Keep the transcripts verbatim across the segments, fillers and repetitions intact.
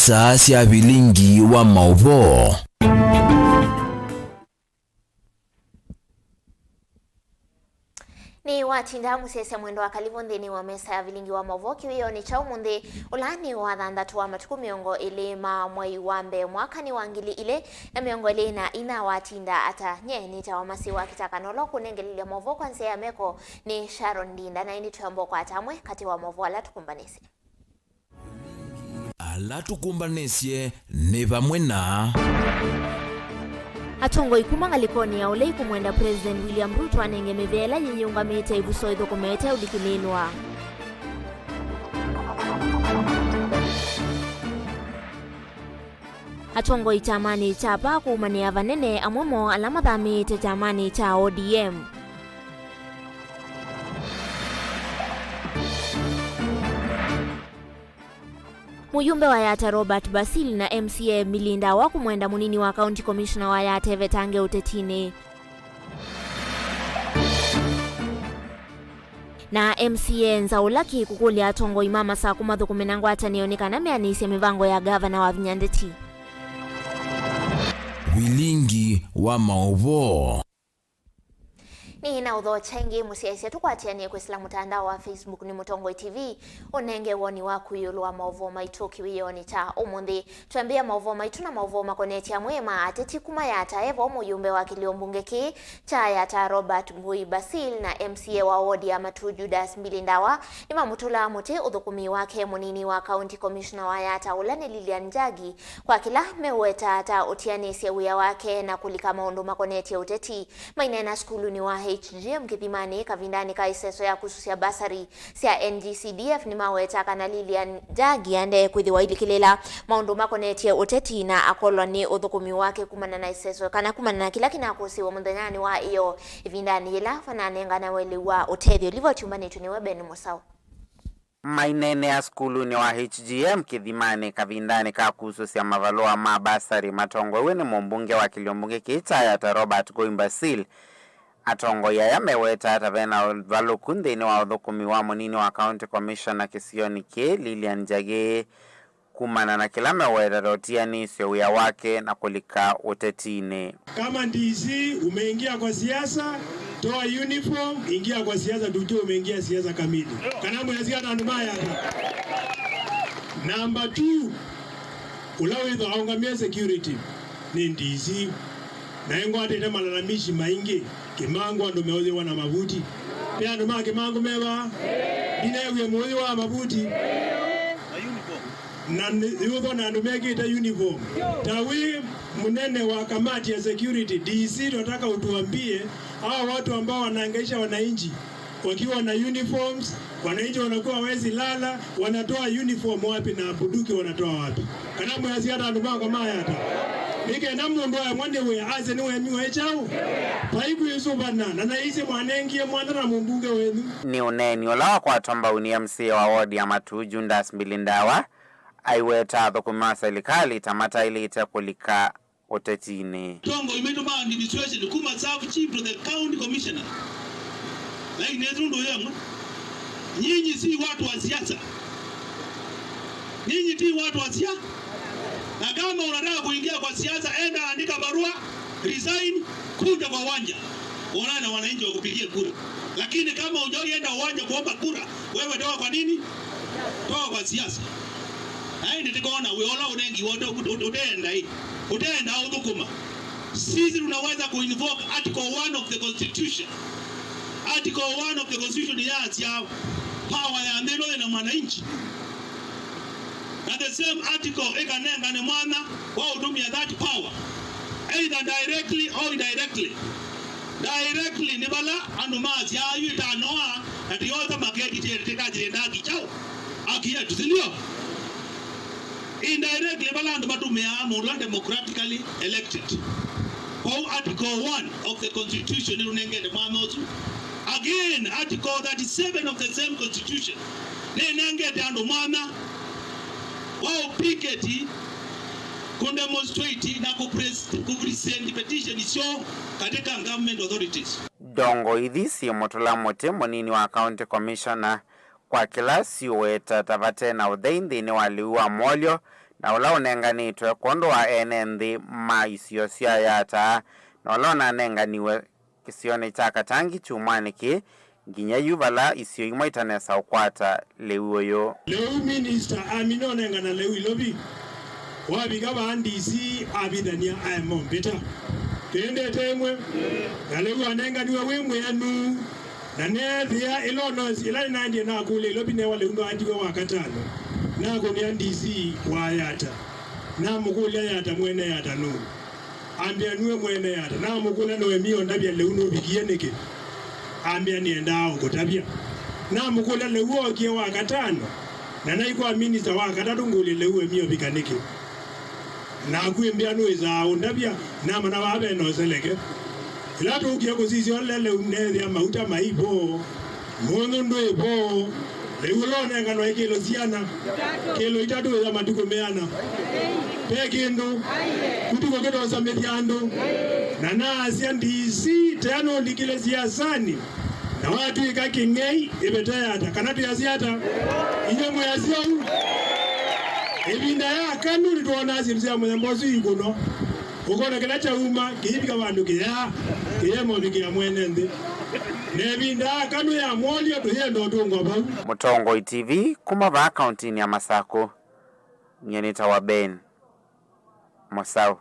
Saa sya vilingi wa maũvoo. Nĩ watinda mũsyaĩĩsya mwendwa Kalivu nthĩnĩ wa mesa ya vilingi wa maũvoo kĩwĩonĩ kya ũmũnthĩ, ũla nĩ wa thanthatũ wa matukũ mĩongo ĩlĩ ma mwei wa mbee mwakanĩ wa ngili ilĩ na mĩongo ĩlĩ na ina. Watinda ata? Nye nĩtawa Masi wa Kitaka, na ũla ũkũnengelelya maũvoo kwa nzĩa ya meko nĩ Sharon Ndinda, na ĩndĩ twĩamba ũkwata amwe katĩ wa maũvoo ala tũkũmbanĩsye. Ala tũkũmbanĩsye nĩ vamwe na. Atongoi kuma ngalĩkonĩ ya ũlei kũmwenda President William Ruto anenge mĩvĩa ĩla yĩyĩũngamĩte ĩvuso ĩthũkũmĩte ũlikĩlĩĩlwa. Atongoi kyamanĩ kya PAA kũumanĩa vanene, amwe moo ala mathamĩĩte kyamanĩ kya O D M. Mũyumbe wa Yatta Robert Basil na M C A Milly Ndawa kũmwenda mũnini wa County Commissioner wa Yatta evetange ũtetinĩ. Na M C A Nzaũ Lucky kũkũlya atongoi ma Masaku mathũkũme na ngwatanĩo nĩ kana meanĩsye mĩvango ya ngavana wa vinya ndeti. Vilingi wa maũvoo. Nĩ na ũthokya ĩngĩ mũsyaĩĩsya tũkwatĩanĩe kwĩsĩla mũtandao wa Facebook nĩ Mũtongoi T V, ũnenge woni waku ĩũlũ wa maũvoo maitũ kĩwĩonĩ kya ũmũnthĩ. Twambĩĩa maũvoo maitũ na maũvoo makonetye amwe ma ateti kuma Yatta, e vo mũyumbe wa kĩlio mbunge kĩĩ kya Yatta Robert Ngui Basil na M C A wa wodi ya Matuu Judas Mbili Ndawa nĩmamũtũlaa mũtĩ ũthũkũmi wake mũnini wa County Commissioner wa Yatta, ũla nĩ Lilian Njagi, kwa kĩla meũweta ta ũtianĩsye wĩa wake na kũlika maũndũ makonetye ũteti. Maineena sukulunĩ wa H G M Kĩthimanĩ kavindanĩ ka ĩseso ya kusũsya basari sya N G C D F, nĩmaweta kana Lilian Njagi aendee kwĩthĩwa ailikĩlĩĩla maũndũ makonetye ũteti na akolwa nĩ ũthũkũmi wake kumana na ĩseso kana kumana na kĩla kĩnakũsĩĩwe mũthenyanĩ wa ĩyoo ĩvindanĩ yĩla vananenganawe lĩu wa ũtethyo. Livoti yumbanĩtw'e nĩwe Ben Mũsaũ. Maineenea sukulunĩ wa H G M Kĩthimanĩ kavindanĩ ka kusũsya mavalũa ma basari matongoew'e nĩ mũmbunge wa kĩlio mbunge kĩĩ kya Yatta Robert Ngui Basil, atongoi aya mewetaa ta vena ũvalũku nthĩnĩ wa ũthũkũmi wa mũnini wa County Commissioner kĩsionĩ kĩĩ Lilian Njagi, kumana na kĩla meweta ta ũtianĩsye wĩa wake na kũlika ũtetinĩ. Kama D C umeingia kwa siasa, toa uniform, ingia kwa siasa, tujue umeingia siasa kamili. Kana mwĩasya na andũ ma Yatta. Number two, ũla wĩthwa aũngamĩe security nĩ D C. Na nĩngwatĩte malalamishi maingĩ. Kĩmangũ andũ meũthĩwa na mavuti. Nĩ andũ ma Kĩmangũ meva? Ndineewie mũũthĩ wa mavuti. Na nĩ- yũthwa na andũ mekĩte uniform. Ta wĩ mũnene wa kamati ya security, D C, tunataka utuambie hawa watu ambao wanahangaisha wananchi wakiwa na uniforms, wananchi wanakuwa hawezi lala, wanatoa uniform wapi na bunduki wanatoa wapi? Kana mwĩasya ata andũ makwa ma Yatta? Nĩ kenda mũndũ aemwa nĩ wĩa, asye nĩwemiwe kyaũ? Vai kwĩsũvana, na naisye mwanengie mwana na mũmbunge wenyu. Nĩ ũneeni ũla wakwatwa mbau nĩ M C A wa wodi ya Matuu, Judas Mbili Ndawa, aiweta athũkũmi ma silikalĩ ta mataĩlĩte kũlika ũtetinĩ. Atongoi maitũ ma administration, kuma sub chief to the county commissioner. Lakini nĩ ũndũ ũyũ ũmwe. Nyinyi si watu wa siasa. Nyinyi si watu wa siasa. Na kama unataka kuingia kwa siasa, enda andika barua, resign, kuja kwa uwanja. Uonane na wananchi wakupigie kura. Lakini kama hujawahi enda uwanja kuomba kura, wewe toka kwa nini? Toka kwa siasa. Na hii ndio tukaona we ola unengi wote ut- ut- utenda hii. Utenda uthukuma. Sisi tunaweza kuinvoke article one of the constitution. Article one of the constitution yasya power ya nthĩ ĩno ĩna mwananchi. Na the same article ĩkanengane mwana wa ũtũmĩa that power, either directly or indirectly. Directly nĩ vala andũ masyaa yu ĩtanoa na tĩyosa maketi tĩkajĩrĩ ndaki kyaũ? Haki yetu, si ndio? Indirectly vala andũ matũmĩaa mũndũ ũla democratically elected. Kwoou article one of the constitution ĩtũnengete mwana ũsu. Again, article thirty-seven of the same constitution nĩnengete andũ mwanya wa ũpiketi, kũdemonstrate na kũpres- kũpresent petition syoo katika government authorities. Ndongoi ithi syĩmũtũla mũtĩ mũnini wa county commissioner kwa kĩla siũweta ta vate na ũthei nthĩnĩ wa lĩu wa mwolyo, na ũla ũnenganĩtwe kwondũ wa ene nthĩ ma isio sya Yatta, na ũla ũnanenganiwe kĩsionĩ kya Katangi kyumwanĩ kĩĩ, nginya yu vala isio imwe itanesa ũkwata lĩu ũyũ. Lĩu minista amina ũnengana lĩu Ilovi, wavika vaa D C avithania aema ũmbĩta. Twĩendete ĩmwe, na lĩu anenganiwe wĩ mwĩanu, na neethĩa ĩla ũnosi ĩla nĩnaendie nakũlya Ilovi newa lĩu nĩwaendiwe wa katano, nakũnĩa D C wa Yatta, namũkũlya Yatta mwene Yatta nũũ? Ambĩa nue mwene Yatta. Namũkũlya nũemie ũndavya lĩu nũvikie nĩkĩ? Ambĩa nĩendaa ũkũtavya. Namũkũlya lĩu ookie wa katano, na nai kwa minista wa katatũ ngũlye lĩu ũemie ũvika nĩkĩ? Naku ĩmbĩa nũĩsaa ũndavya, namana vaa ve na ũseleke. Ĩla tũkie kũsisya ũla lĩu neethĩa mauta mai vo, mũndũ ndwĩ vo. Lĩu ũla ũnenganwa ikĩlo siana, kĩlo itatũ ya matukũ meana. Ve kĩndũ, kũtuko kĩtosamĩthya andũ. Na naasya D C, tea nũlikile siasani, na watw'ĩka kĩng'ei ĩvete ata, kana twĩasya ata? Inywe mwĩasya ũu? Ĩvinda ya Kanu nĩtwonaa syĩndũ sya mũthemba ũsu ikũno. Ũkona kĩla kyauma, kĩivika vandũ kĩyaa, kĩyema ũvikĩa mwene nthĩ. Na ĩvinda ya Kanu ya mwolyo tũyenda ũtũngwa vau. Mũtongoi T V kuma vaa kauntinĩ ya Masakũ, nyie nĩtawa Ben Mũsaũ.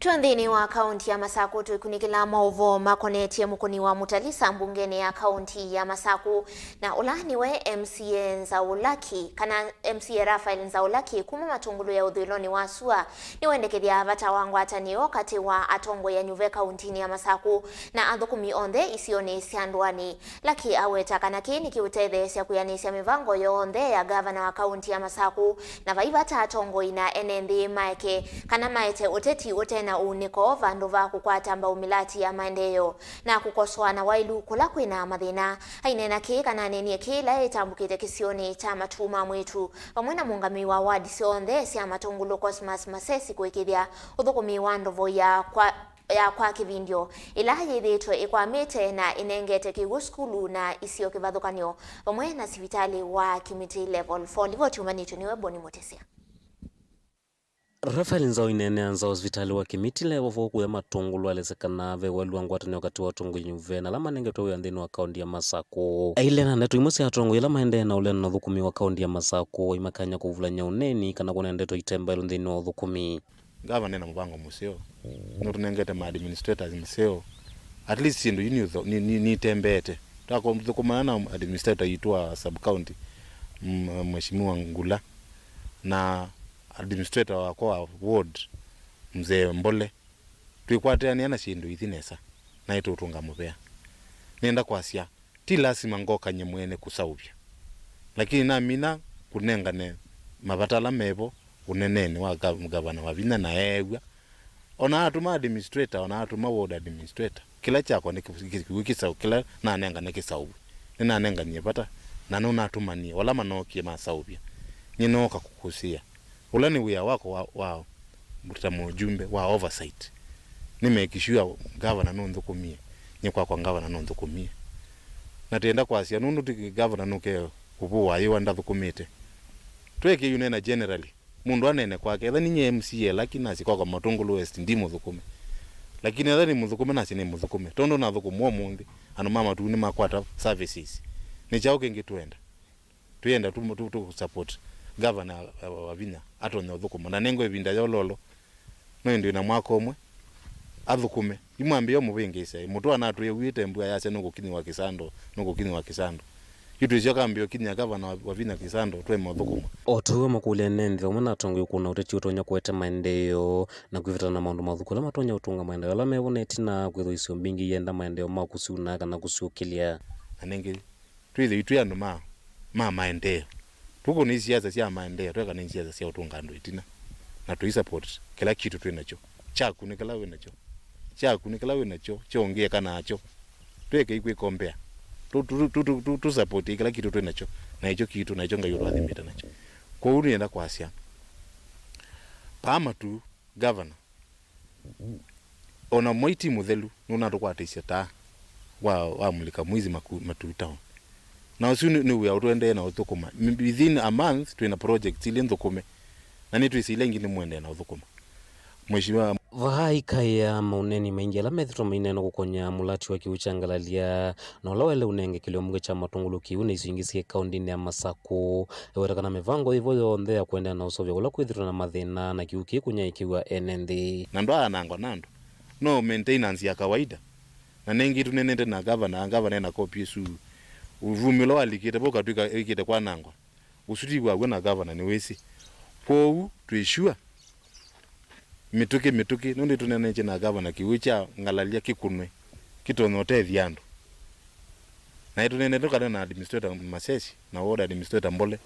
Twĩ nthĩnĩ wa kaunti ya Masakũ, twĩkunĩkĩla maũvoo makonetye Mũkũni wa Mutalisa mbungenĩ ya kaunti ya Masakũ, na ũla nĩwe M C A Nzaũ Lucky, kana M C A Raphael Nzaũ Lucky kuma Matũngũlũ ya ũthũĩlonĩ wa sua, nĩwendekethya vata wa ngwatanĩo katĩ wa atongoi anyuve kauntinĩ ya Masakũ na athũkũmi onthe isionĩ sya ndũanĩ. Lucky aweta kana kĩĩ nĩkĩũtetheesya kwĩanĩsya mĩvango yonthe ya ngavana wa kaunti ya Masakũ, na vai vata atongoi na ene nthĩ maeke kana maete ũteti ũte na ũunĩko vandũ va kũkwata mbau mĩlati ya maendeeo na kũkosoa na waĩlu kũla kwĩna mathĩna. Aineena kĩĩ kana aneenie kĩĩ ĩla ĩtambũkĩte kĩsionĩ kya Matuu ma Mwĩĩtu vamwe na mũũngamĩi wa ward syonthe sya Matũngũlũ Cosmas Masesi kũĩkĩĩthya ũthũkũmi wa ndovo ya kwa ya kwa kĩvindyo ĩla yĩthĩĩtwe ĩkwamĩte na ĩnengete kĩw'ũ sukulu na isio kĩvathũkany'o vamwe na sivitalĩ wa Kimiti Level four. Livoti yumanĩtw'e nĩwe Boni Mũtĩsya. Raphael Nzaũ aineenea nza wa sivitalĩ wa Kimiti Level four kũya Matũngũlũ aelesya kana ve waĩlu wa ngwatanĩo katĩ wa atongoi anyuve na ala manengetwe wĩa nthĩnĩ wa kaunti ya Masakũ. Ailea na ndeto imwe sya atongoi ala maendee na ũlea na ũthũkũmi wa kaunti ya Masakũ, aimakany'a kũvulany'a ũneeni kana kwona ndeto itembaĩlu nthĩnĩ wa ũthũkũmi. Ngavana ena mũvango mũseo, nũtũnengete ma administrators maseo. At least syĩndũ yu nĩ, nĩ, nĩ, nĩtembeete. Twathũkũmana na administrator yitũ wa sub county, m-, Mheshimiwa Ngula, na administrator wakwa wa ward, Mzee Mbole. Twĩkwatĩanĩa na syĩndũ ithi nesa, na ĩtũtũnga mũvea. Nĩenda kwasya, ti lasima ngokany'e mwene kũsaũvya, lakini namina kũnengane mavata ala mevo ũnenenĩ wa ga-, ngavana Wavinya na eew'a. Ona atũma administrator, ona atũma ward administrator, kĩla kyakwa nĩ kĩ-, kĩ-, kĩ-, kĩsaũ-, kĩla nanengane kĩsaũvw'e. Nĩnanenganie vata, na nũnatũmanie, ola manookie masaũvya. Nyie nooka kũkũsĩĩa. Ũla nĩ wĩa wakwa wa, wa ta mũjumbe wa oversight. Nĩ make sure ngavana nũnthũkũmie, nyie kwakwa ngavana nũnthũkũmie. Na tĩenda kwasya, nũndũ ti ngavana nũke kũvũwa yĩwa ndathũkũmĩte. Tweke yu nena generally, mũndũ anene kwake, etha ninyie M C A Lucky nasye kwakwa Matũngũlũ West ndi mũthũkũme. Lakini etha nĩ mũthũkũme nasye nĩ mũthũkũme. Tondũ nathũkũmwa ũmũnthĩ, andũ ma Matuu nĩmakwata services. Nĩ kyaũ kĩngĩ twenda? Twĩenda tu, tu, tu support governor, uh, Wavinya atonye ũthũkũma. Na nengwe ĩvinda yololo. No ĩndĩ wĩna mwaka ũmwe. Athũkũme. Imwambĩĩa ũmũvĩngĩĩse. Mũtwe anatwĩe uĩte mbua yasya nũkũkinyĩwa kĩsando, nũkũkinyĩwa kĩsando. Yu twĩsyoka ambĩĩa ũkinyĩa governor wa, Wavinya kĩsando, tweme ũthũkũma. O ta ũu amakũlya ene nthĩ vamwe na atongoi kũna ũteti ũtonya kũete maendeeo na kwĩvetana na maũndũ mathũku ala matonya ũtũnga maendeeo ala mevo na ĩtina kwĩthwa isio mbingĩ ienda maendeeo ma kũsyuna kana kũsyũkĩlya. Na nĩngĩ, twĩthĩwe twĩ andũ ma, ma maendeeo. Tũkũnĩ siasa sya maendeeo, tweka nĩ siasa sya ũtũnga andũ ĩtina. Na tũi support kĩla kitũ twĩ nakyo. Kyaku nĩ kĩla wĩ nakyo. Kyaku nĩ kĩla wĩ nakyo, kyongĩeka nakyo. Twekei kwĩkombea. Tu, tu, tu, tu, tu, tu support kĩla kitũ twĩ nakyo. Na ĩkyo kitũ, na ĩkyo Ngai ũtwathimĩte nakyo. Kwoou nĩenda kwasya, paa Matuu, governor, ona mwai ti mũthelu, nũnatũkwatĩisye taa wa, wa mũlika mwizi Maku-, Matuu town. Na ũsu nĩ, nĩ wĩa ũtũendee na ũthũkũma. M-, within a month, twĩ na projects ilĩ nthũkũme. Na nĩtwĩsĩ ila ingĩ nĩmũendee na ũthũkũma. Mheshimiwa. Vaa ikaĩa maũneeni maingĩ ala methĩtwe maineenwa kũkonya mũlati wa kĩw'ũ kya Ngalalia, na ũla waĩle ũnenge kĩlio mbunge kya Matũngũlũ kĩw'ũ na isio ingĩ syĩ kaũndĩnĩ ya Masakũ. Eweta kana mĩvango yĩvo yonthe ya kũendeea na ũseũvya ũla kwĩthĩtwe na mathĩna na kĩw'ũ kĩĩ kũnyaĩĩkĩw'a ene nthĩ. Na ndwaanangwa na andũ. No maintenance ya kawaida. Na nengĩ tũneenete na gavana, gavana ena kopi ĩsu. Ũvumi ũla walikĩte vo katwĩka ĩkĩte kwanangwa. Ũsu ti waw'o na gavana nĩwĩsĩ. Kwoou twĩ sure mĩtũkĩ mĩtũkĩ, nũndũ nĩtũneenetie na gavana kĩw'ũ kya Ngalalia kĩkũnwe, kĩtonya ũtethya andũ. Na nĩtũneenete kana na administrator Masesi na ward administrator Mbole,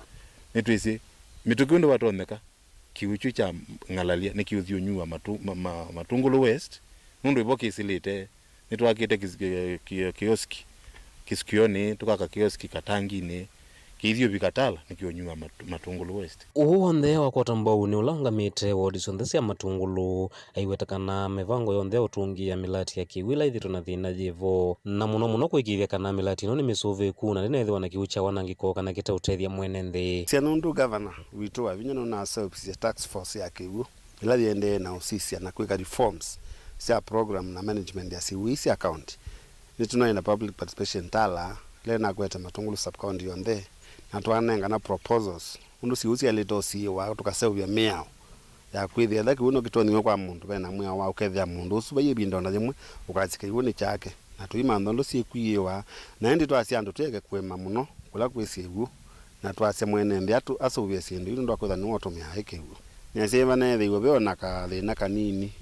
nĩtwĩsĩ mĩtũkĩ ũndũ vatonyeka, kĩw'ũ kyu kya Ngalalia nĩkĩũthi ũnyuwa Matu-, ma, ma, Matũngũlũ West, nũndũ ĩvo kĩsĩlĩte. Nĩtwakĩte kis-, ki-, ki-, kioski Kĩsikĩonĩ, tũkaka kioski Katanginĩ, kĩithi ũvika Tala, nĩkĩũnyuwa Matu-, Matũngũlũ West. Ũũ w'onthe wakwata mbau nĩ ũla ũngamĩte wodi syonthe sya Matũngũlũ, aiweta kana mĩvango yonthe ya ũtũngĩĩa mĩlati ya kĩw'ũ ĩla ĩthĩtwe na thĩna yĩvo, na mũno mũno kũĩkĩĩthya kana mĩlati ĩno nĩ mĩsũvĩĩku na ndĩneethĩwa na kĩw'ũ kya wanangĩko kana kĩteũtethya mwene nthĩ. Sya nũndũ gavana witũ wa vinya nũnaseũvisye task force ya kĩw'ũ ĩla yĩendee na ũsisya na kwĩka reforms sya program na management ya syĩw'ũ ii sya county. Nĩtũnaĩ na public participation Tala, ĩla ĩnakwete Matũngũlũ sub-county yonthe, na twanengana proposals ũndũ syĩw'ũ syaĩlĩte ũsiĩĩwa, tũkaseũvya mĩao ya kwĩthĩa ĩla kĩw'ũ no kĩtonyĩwe kwa mũndũ ve na mwĩao wa ũkethĩa mũndũ ũsu vai ĩvinda o na yĩmwe ũkasya kĩw'ũ nĩ kyake, na tũimantha ũndũ syĩkw'ĩĩwa, na ĩndĩ twasya andũ tũeke kũĩma mũno kũla kwĩ syĩw'ũ, na twasya mwene nthĩ atũ-, aseũvye syĩndũ ii nũndũ wa kwĩthwa nĩwe ũtũmĩaa ĩ kĩw'ũ. Nĩasya ĩva neethĩiwe ve o na kathĩna kanini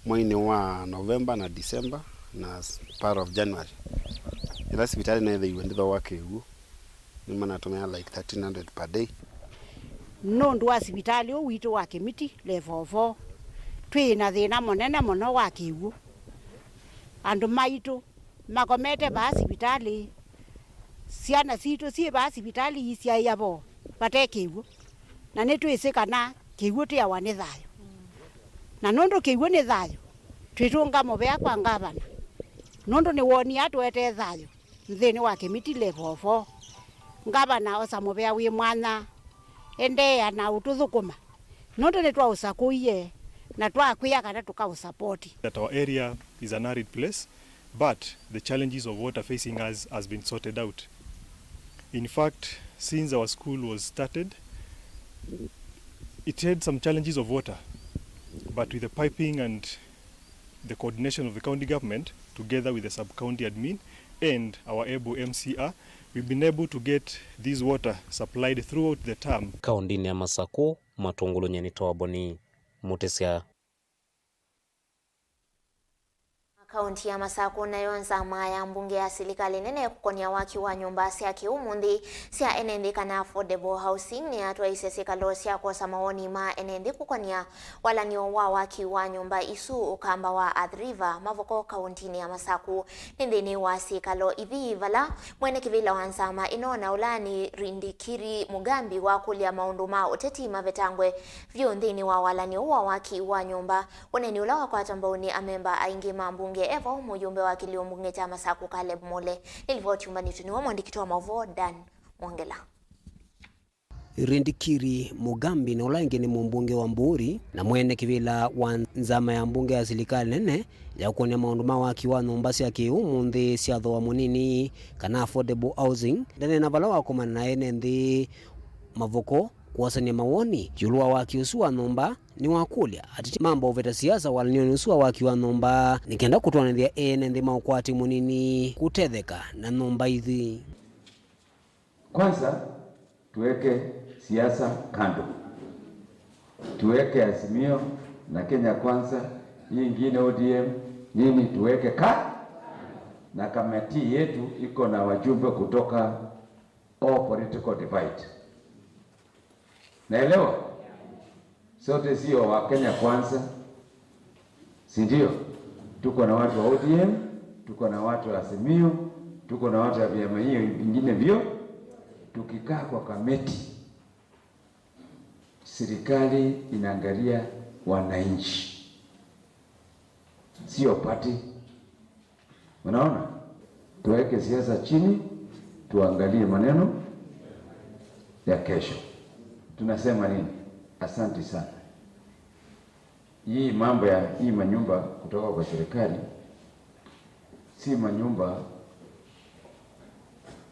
mweinĩ wa November na December na s-, part of January, ĩla sivitalĩ neethĩiwe ndĩthooa kĩw'ũ, nĩmanatũmĩa like thirteen hundred per day. Nũndũ wa sivitalĩ ũũ witũ wa Kĩmiti Level four, twĩ na thĩna mũnene mũno wa kĩw'ũ. Andũ maitũ makomete vaa sivitalĩ, syana sitũ syĩ vaa sivitalĩ isyaĩa vo vate kĩw'ũ, na nĩtwĩsĩ kana kĩw'ũ tĩawa nĩ thayũ. Na nũndũ kĩw'ũ nĩ thayũ, twĩtũnga mũvea kwa ngavana, nũndũ nĩwonie atũetee thayũ nthĩnĩ wa Kĩmiti Level four. Ngavana, osa mũvea wĩ mwanya, endeea na ũtũthũkũma, nũndũ nĩtwaũsakũie na twakwĩa kana tũkaũsapoti. That our area is an arid place, but the challenges of water facing us has been sorted out. In fact, since our school was started, it had some challenges of water, but with the piping and the coordination of the county government, together with the sub-county admin and our able M C R, we've been able to get this water supplied throughout the term. Kaũndĩnĩ ya Masakũ, Matũngũlũ, nyie nĩtawa Boni Mũtĩsya. Kaunti ya Masakũ nayo nzama ya mbunge ya silikalĩ nene kũkonia waki wa nyũmba sya kĩũmũnthĩ sya ene nthĩ kana affordable housing nĩyatwaisye syĩkalo sya kwosa mawoni ma ene nthĩ kũkonia walany'o wa waki wa nyũmba isu ũkamba wa Athi River, Mavoko, kauntinĩ ya Masakũ. Nĩ nthĩnĩ wa syĩkalo ithi vala mwene kĩvĩla wa nzama ĩno na ũla nĩ Rindikiri Mugambi wakũlya maũndũ ma ũteti mavetangwe vyũ nthĩnĩ wa walany'o ũũ wa waki wa nyũmba. Ũneeni ũla wakwata mbau nĩ amemba aingĩ ma mbunge e vo mũjumbe wa kĩlio mbunge kya Masakũ Caleb Mule. Nĩ livoti yumbanĩtw'e nĩwe mwandĩki wa maũvoo Dan Mwongela. Rindikiri Mugambi na ũla ĩngĩ nĩ mũmbunge wa Mburi na mwene kĩvĩla wa nzama ya mbunge ya silikalĩ nene ya kũkonia maũndũ ma waki wa nyũmba sya kĩũmũnthĩ sya thooa mũnini kana affordable housing, ndaneena vala wakomana na ene nthĩ Mavoko kwosania mawoni ĩũlũ wa waki ũsu wa nyũmba. Nĩwakũlya ateti mamba ũveta siasa walany'onĩ ũsu wa waki wa nyũmba nĩ kenda kũtwaanĩthya ene nthĩ ma ũkwati mũnini kũtetheka na nyũmba ithi. Kwanza, tuweke siasa kando. Tuweke Azimio na Kenya Kwanza, hii ingine O D M, nini tuweke ka-, na kamati yetu iko na wajumbe kutoka all political divide. Naelewa? Sote sio wa Kenya Kwanza, si ndio? Tuko na watu wa O D M, tuko na watu wa Azimio, tuko na watu wa vyama hiyo vingine vyo. Tukikaa kwa kamati, serikali inaangalia wananchi, sio party. Unaona? Tuweke siasa chini, tuangalie maneno ya kesho. Tunasema nini? Asante sana. Hii mambo ya hii manyumba kutoka kwa serikali, si manyumba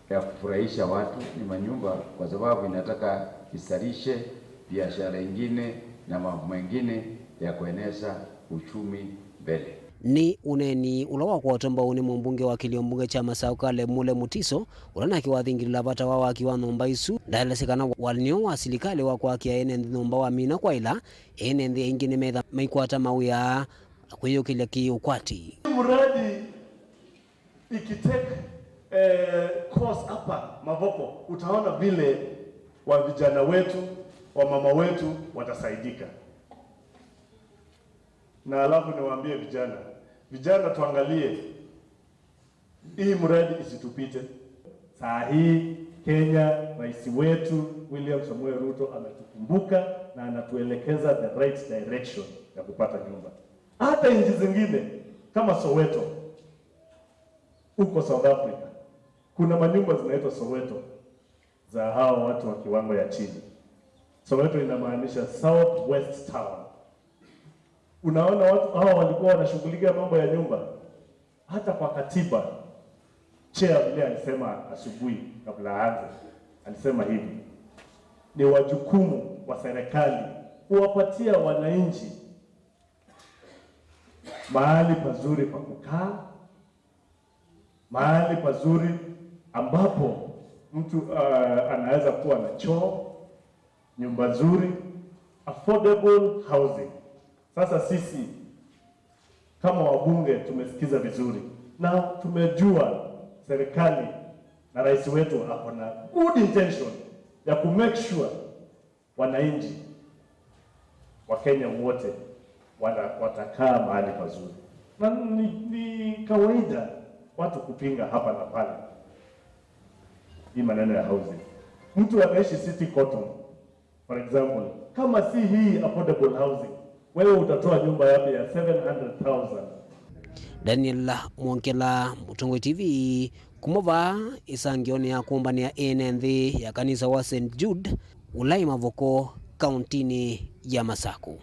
ya kufurahisha watu, ni manyumba kwa sababu inataka izalishe biashara ingine na mambo mengine ya kueneza uchumi mbele. Nĩ ũneeni ũla wakwatwa mbau nĩ mũmbunge wa kĩlio mbunge kya Masaku Caleb Mule Mutiso, ũla nake wathingĩlĩla vata wa waki wa nyũmba isu. Ndaelesya kana walany'o wa silikalĩ wa kwakĩa ene nthĩ nyũmba wamina kwa ĩla ene nthĩ aingĩ nĩmetha maikwata mawĩa na kwĩyũkĩlya kĩ-ũkwati. Mradi ikitake, eh, course hapa Mavoko, utaona vile wa vijana wetu, wa mama wetu watasaidika. Na alafu niwaambie vijana, vijana tuangalie hii mradi isitupite. Saa hii Kenya, rais wetu William Samoei Ruto ametukumbuka na anatuelekeza the right direction ya kupata nyumba. Hata nchi zingine kama Soweto huko South Africa, kuna manyumba zinaitwa Soweto za hawa watu wa kiwango ya chini. Soweto inamaanisha South West Town. Unaona, watu hawa walikuwa wanashughulikia mambo ya nyumba. Hata kwa katiba, chair vile alisema asubuhi kabla aanze, alisema hivi, ni wajukumu wa serikali kuwapatia wananchi mahali pazuri pa kukaa, mahali pazuri ambapo mtu, uh, anaweza kuwa na choo, nyumba nzuri, affordable housing. Sasa sisi kama wabunge tumesikiza vizuri na tumejua serikali na rais wetu ako na good intention ya ku make sure wananchi wa Kenya wote wana-, watakaa mahali pazuri. Na ni, ni kawaida watu kupinga hapa na pale hii maneno ya housing. Mtu anaishi City Cotton, for example, kama si hii affordable housing, wewe utatoa nyumba yapi ya seven hundred thousand? Daniel Mwongela, Mũtongoi T V, kuma vaa ĩsangĩonĩ ya kũmbanĩa ene nthĩ ya kanisa wa Saint Jude, ũla wĩ Mavoko, kauntinĩ ya Masaku.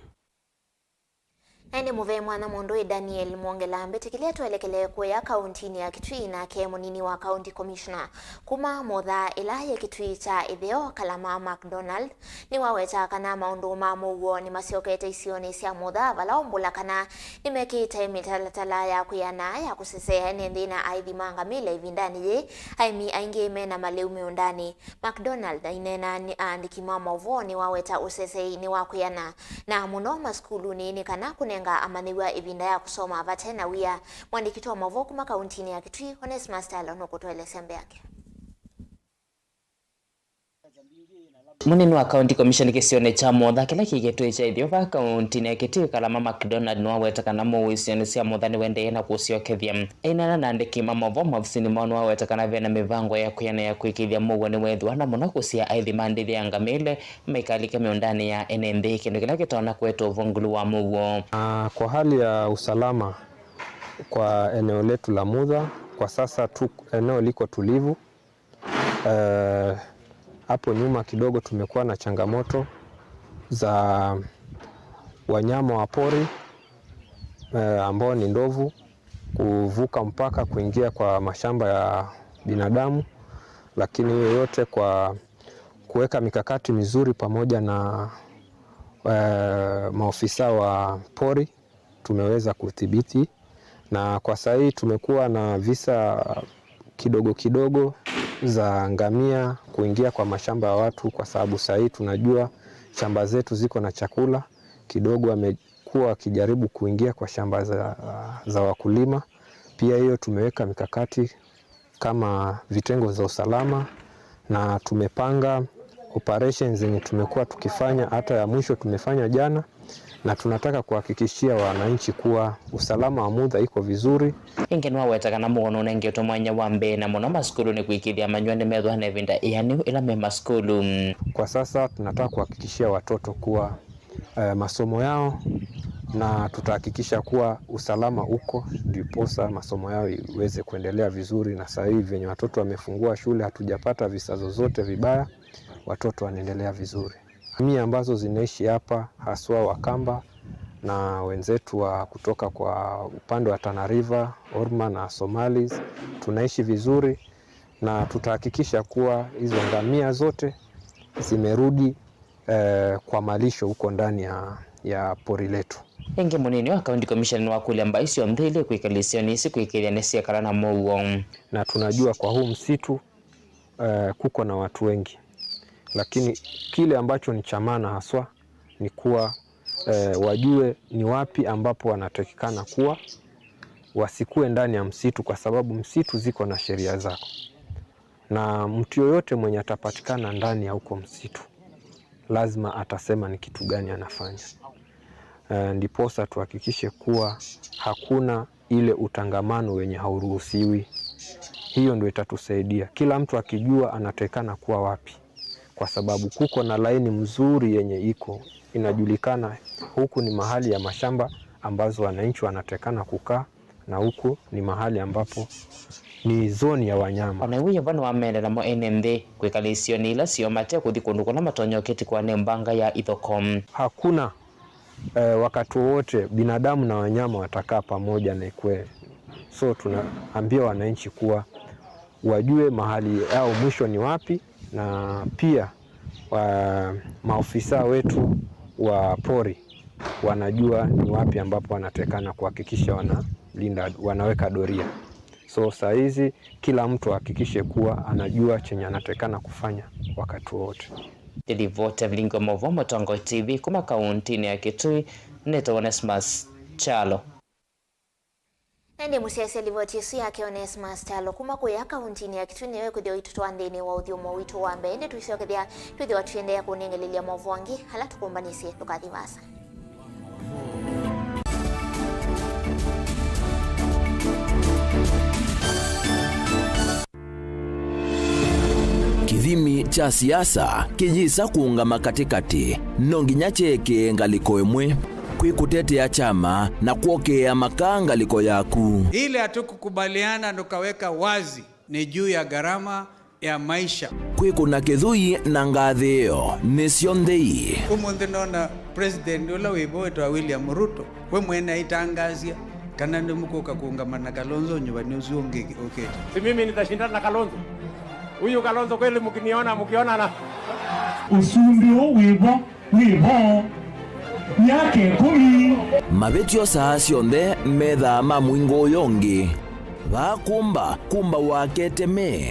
Na ĩndĩ mũvee mwanya mũndũ wĩ Daniel Mwongela, mbĩtĩkĩlya twelekele kũya kauntinĩ ya Kitui, nake mũnini wa County Commissioner kuma Motha ĩla yĩ Kitui kya ĩtheo, Kalama MacDonald, nĩwaweta kana maũndũ ma mũuo nĩmasyokete isionĩ sya Motha, vala aumbũla kana nĩmekĩte mĩtalatala ya kwĩana ya kũseseea ene nthĩ na aithi ma ngamĩla ĩvindanĩ yĩĩ aĩmi aingĩ mena malĩu mĩũndanĩ. MacDonald aineena na aandĩki ma maũvoo nĩwaweta ũseseei nĩ wa kwĩana, na mũno masukulunĩ, nĩ kana kũnenga amanyĩw'a ĩvinda ya kũsoma vate na wia. Mũandĩki witũ wa maũvoo kuma kauntinĩ ya Kitui, Onesmus Talo, nũkũtũelesya mbeange. Mũnini wa County Commission kĩsionĩ kya Motha kĩla kĩ Kitui kya ĩtheo vaa kauntinĩ ya Kitui, Kalama MacDonald, nĩwaweta kana mũuo isionĩ sya Motha nĩwendeee na kũsyokethya. Aineena na andĩki ma maũvoo maovisinĩ moo, nĩwaweta kana vena mĩvango ya kwĩana ya kũĩkĩĩthya mũuo nĩweethĩwa, na mũno kũsea aithi ma ndĩthya ya ngamĩle maikalike mĩũndanĩ ya ene nthĩ, kĩndũ kĩla kĩtonya kũete ũvũngũlu wa mũuo. Ah, kwa hali ya usalama kwa eneo letu la Mutha, kwa sasa tu eneo liko tulivu. Eh, hapo nyuma kidogo tumekuwa na changamoto za wanyama wa pori, eh, ambao ni ndovu, kuvuka mpaka kuingia kwa mashamba ya binadamu, lakini hiyo yote kwa kuweka mikakati mizuri pamoja na, eh, maofisa wa pori, tumeweza kudhibiti, na kwa saa hii tumekuwa na visa kidogo kidogo za ngamia kuingia kwa mashamba ya watu, kwa sababu saa hii tunajua shamba zetu ziko na chakula kidogo. Wamekuwa wakijaribu kuingia kwa shamba za, za wakulima. Pia hiyo tumeweka mikakati kama vitengo za usalama, na tumepanga operations zenye tumekuwa tukifanya, hata ya mwisho tumefanya jana, na tunataka kuhakikishia wananchi kuwa usalama wa Mutha iko vizuri. Ĩngĩ nĩwaweta kana mũuo nũnengetwe mwanya wa mbee na mũno masukulunĩ kũĩkĩĩthya amanyĩw'a nĩmethĩwa na ĩvinda ĩanĩu ĩla me masukulu. Kwa sasa tunataka kuhakikishia watoto kuwa eh, masomo yao, na tutahakikisha kuwa usalama uko, ndiposa masomo yao iweze kuendelea vizuri. Na saa hii venye watoto wamefungua shule, hatujapata visa zozote vibaya, watoto wanaendelea vizuri. Jamii ambazo zinaishi hapa, haswa Wakamba na wenzetu wa kutoka kwa upande wa Tana River, Orma na Somalis, tunaishi vizuri na tutahakikisha kuwa hizo ngamia zote zimerudi, eh, kwa malisho huko ndani ya, ya pori letu. Ĩngĩ, mũnini wa County Commissioner nĩwakũlya mbaĩ syonthe ilĩ kwĩkala isionĩ isu kũĩkĩĩthya nĩsyekala na mũuo. Na tunajua kwa huu msitu, eh, kuko na watu wengi, lakini kile ambacho ni cha maana haswa ni kuwa, eh, wajue ni wapi ambapo wanatakikana kuwa, wasikue ndani ya msitu, kwa sababu msitu ziko na sheria zako, na mtu yoyote mwenye atapatikana ndani ya huko msitu lazima atasema ni kitu gani anafanya. Eh, ndiposa tuhakikishe kuwa hakuna ile utangamano wenye hauruhusiwi. Hiyo ndio itatusaidia, kila mtu akijua anatakikana kuwa wapi, kwa sababu kuko na laini mzuri yenye iko inajulikana. Huku ni mahali ya mashamba ambazo wananchi wanatakikana kukaa, na huku ni mahali ambapo ni zone ya wanyama. Ona ĩu Yehova nĩwamenda namo ene nthĩ kwĩkala isionĩ ila syoo mate kũthi kũndũ kũla matonya ũkĩtikwa nĩ mbanga ya ithoko. Hakuna, eh, wakati wowote binadamu na wanyama watakaa pamoja na ikwe. So tunaambia wananchi kuwa wajue mahali yao mwisho ni wapi, na pia wa, maofisa wetu wa pori wanajua ni wapi ambapo wanatekana kuhakikisha wanalinda, wanaweka doria. So saa hizi kila mtu ahakikishe kuwa anajua chenye anatekana kufanya wakati wote. Nĩ livoti ya vilingi wa mauvoo Mũtongoi T V kuma kauntinĩ ya Kitui, nĩtawa Onesmus Kyalo. Ĩndĩ mũsyaĩĩsya livoti ĩsu yake Onesmus Kyalo kuma kũya kauntinĩ ya Kitui nĩwe kwĩthĩwa ũitũtwaa nthĩnĩ wa ũthyũmũo witũ wa mbee. Ĩndĩ tũisyokethya twĩthĩwa tũiendeea kũnengelelya mauvoo angĩ ala tũkũmbanĩsye. Ndũkathi vaasa. Kĩthimi kya siasa kĩyĩsa kũũngama katĩkatĩ, no nginya kyeekĩe ngalĩko ĩmwe. Kwĩ kũtetea kyama na kwokea makaa ngalĩko yaku. Ile hatukukubaliana tukaweka wazi ni juu ya gharama ya maisha. Kwĩkũna kĩthũi na ngathĩĩo nĩ syo nthei. Ũmũnthĩ nona president ũla wĩ vo wĩtawa William Ruto, we mwene aitangaasya kana nĩmũkũka kũũngama na Kalonzo nyuvani ũsu ũngĩ ũkĩte. Si mimi nitashindana na Kalonzo? Huyu Kalonzo kweli mkiniona, mkionana? Ũsumbĩ ũũ wĩ vo, wĩ vo myaka ĩkũmi. Mavĩtyo saa syonthe methaa ma mũingo ũyo ũngĩ. Vaa kũmba, kũmbawa keteme,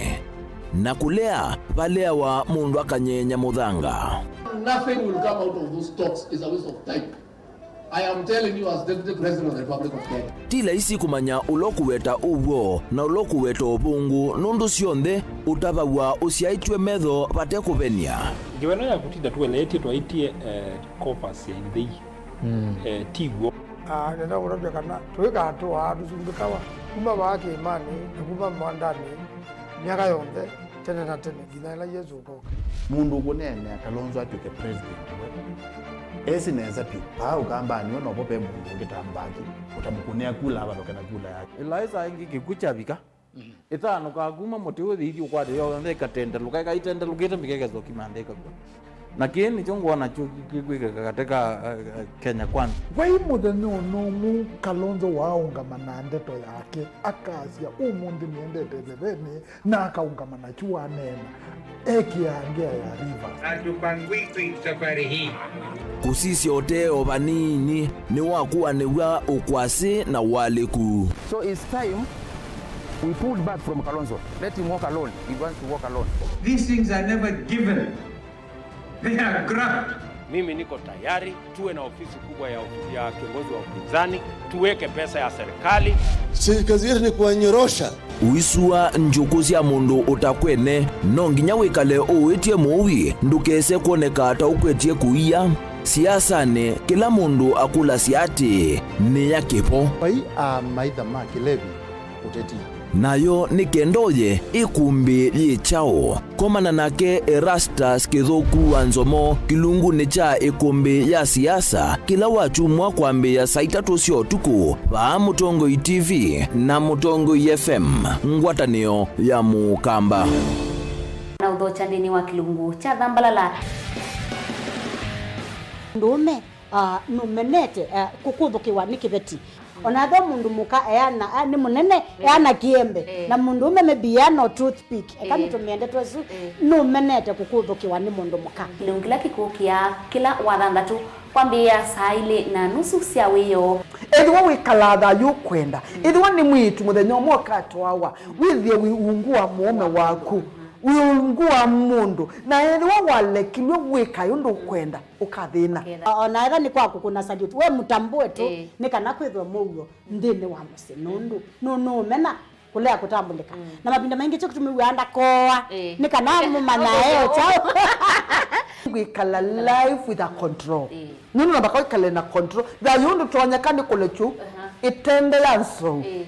na kũlea, valeawa mũndũ akanyeenya mũthanga. Nothing will come out of those talks. It's a waste of time. I am telling you as Deputy President of the Republic of Kenya. Ti laisi kũmanya ũla ũkũweta ũw'o na ũla ũkũweta ũvũngũ, nũndũ syonthe ũtavaw'a ũsyaĩtw'e metho vate kũvenia. Ngewa ĩno ya kũtinda tũeleetye twaĩtye, eh, coffers ya nthei, eh, ti w'o. Ah, nenda kũtavya kana tũikaa tũaa tũsumbĩkawa kuma vaa kĩĩmanĩ na kuma mwandanĩ myaka yonthe, tene na tene, nginya ĩla Yesũ ũkoka. Mũndũ ũkũneenea Kalonzo atw'ĩke president we, esi nesa vyũ. Vaa Ũkambanĩ we novo ve mũndũ ũngĩ ta Mbaki ũtamũkũnĩa kula avalũke na kula yake. Ĩla ĩsaa ĩngĩ kĩkw'ũ kyavika, ĩtanũkaa kuma mũtĩ ũyũ ĩthi ũkwate yonthe ĩkatendelũka, ĩkaitendelũkĩte mbika ĩkesa ũkima nthĩ ĩkakw'a. Na kĩĩ nĩkyo ngwona kyu kĩkwĩkĩka katĩ ka, eh, eh, Kenya Kwanza. Vai mũthenya ona ũmwe Kalonzo waaũngama na ndeto yake, akasya, "Ũmũnthĩ nĩendete ĩthevenĩ," na akaũngama nakyu waneena, ekĩaa ngea ya Rivers. Hatupangwikwi safari hii. Kũsisya ũtee o vanini nĩwakuanĩw'a ũkwasĩ na ũalĩku. So it's time we pulled back from Kalonzo. Let him walk alone. He wants to walk alone. These things are never given. They are graft. Mimi niko tayari tuwe na ofisi kubwa ya, ya kiongozi wa upinzani, tuweke pesa ya serikali. Si kazi yetu ni kuwanyorosha. Ũisua njũkũ sya mũndũ ũtakwene, no nginya wĩkale ũwĩtye mũui ndũkese kwoneka ta ũkwetye kũia. Siasanĩ, kĩla mũndũ akũlasya atĩĩ, "Nĩ ya kĩvo." Vai amaitha ma kĩlevi ũteti. Nayo nĩ kenda ũye ĩkũmbĩ yĩ kyaũ? Komana nake Erastus Kĩthũku wa Nzomo kĩlungunĩ kya ĩkũmbĩ ya siasa kĩla wakyumwa kwambĩĩa saa itatũ sya ũtukũ vaa Mũtongoi T V na Mũtongoi F M, ngwatanĩo ya Mũkamba. Na ũthokya nthĩnĩ wa kĩlungu kya Thambalala. Mũndũũme, ah, nũmenete, ah, kũkũthũkĩwa nĩ kĩveti. Ona ethĩwa mũndũ mũka eana, ah, nĩ mũnene, eh, eana kĩembe. Eh. Na mũndũũme maybe eana o toothpick. Eka, eh, nĩtũmĩendetwe ĩsu. Eh. Nũmenete kũkũthũkĩwa nĩ mũndũ mũka. Kĩlungu kĩla kĩkũkĩa kĩla wathanthatũ kwambĩĩa saa ilĩ na nusu sya wĩoo. Ethĩwa wĩkalaa thayũ ũkwenda, ethĩwa nĩ mwĩĩtu mũthenya ũmwe ũkatwawa, wĩthĩe wĩ ungu wa mũũme waku, wĩ ungu wa mũndũ, na ethĩwa walekilw'e wĩkae ũndũ ũkwenda, ũkathĩna. Ũkathĩna. O na ethĩwa nĩ kwa kũkũna salute, we mũtambũe tu, ĩĩ, nĩ kana kwĩthwe mũuo nthĩnĩ wa mũsyĩ, nũndũ nũ-, nũũmena kũlea kũtambũlĩka. Mm. Na mavinda maingĩ kyo kĩtumi wĩaa ndakooa, ĩĩ, nĩ kana mũmanyae o kyaũ. Wĩkala life with a control. Ĩĩ. Nũndũ namba kwĩkale na control. Thayũ ndũtonyeka nĩ kũlekyu, aha, ĩtende ya nzou. Ĩĩ.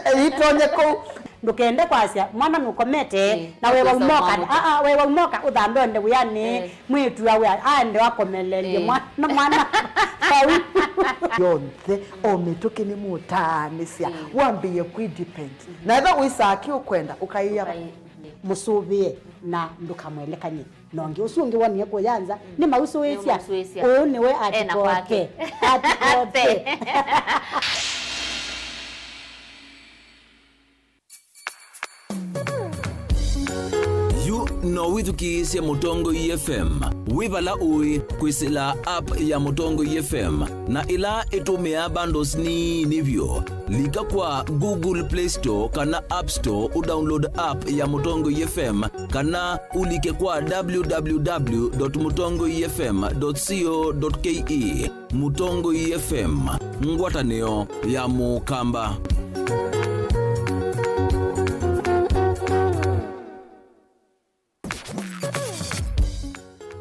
Ĩitonye kũu. Ndũkende kwasya mwana nũkomete, ĩĩ, na wewa ũkwĩsa ũmoka. Aa, wewa ũmoka ũthambe ũende wĩanĩ. Ĩĩ. Mwĩĩtu awe aende wakomeleelye, ĩĩ, mwana, mwana vau. Yonthe, o mĩtũkĩ nĩmũtaanĩsya, ĩĩ, wambĩĩe kwĩ depend. Na ethĩwa wĩsaa kĩ ũkwenda, ũkaĩa. Ũkaĩ-, mũsũvĩe na ndũkamwelekany'e na ũngĩ. Ũsu ũngĩ wonie kũya nza, mm, nĩmausũĩsya. Nĩmausũĩsya. Ũũ nĩwe. Ena kwake. Atikote. Atikote. Yu no wĩthukĩĩsye Mũtongoi F M wĩ vala ũĩ kwĩsĩla app ya Mũtongoi F M, na ĩla ĩtũmĩaa bundles nini vyũ. Lika kwa Google Play Store kana App Store ũdownload app ya Mũtongoi F M, kana ũlike kwa w w w dot mũtongoi f m dot co dot k e. Mũtongoi F M, ngwatanĩo ya Mũkamba.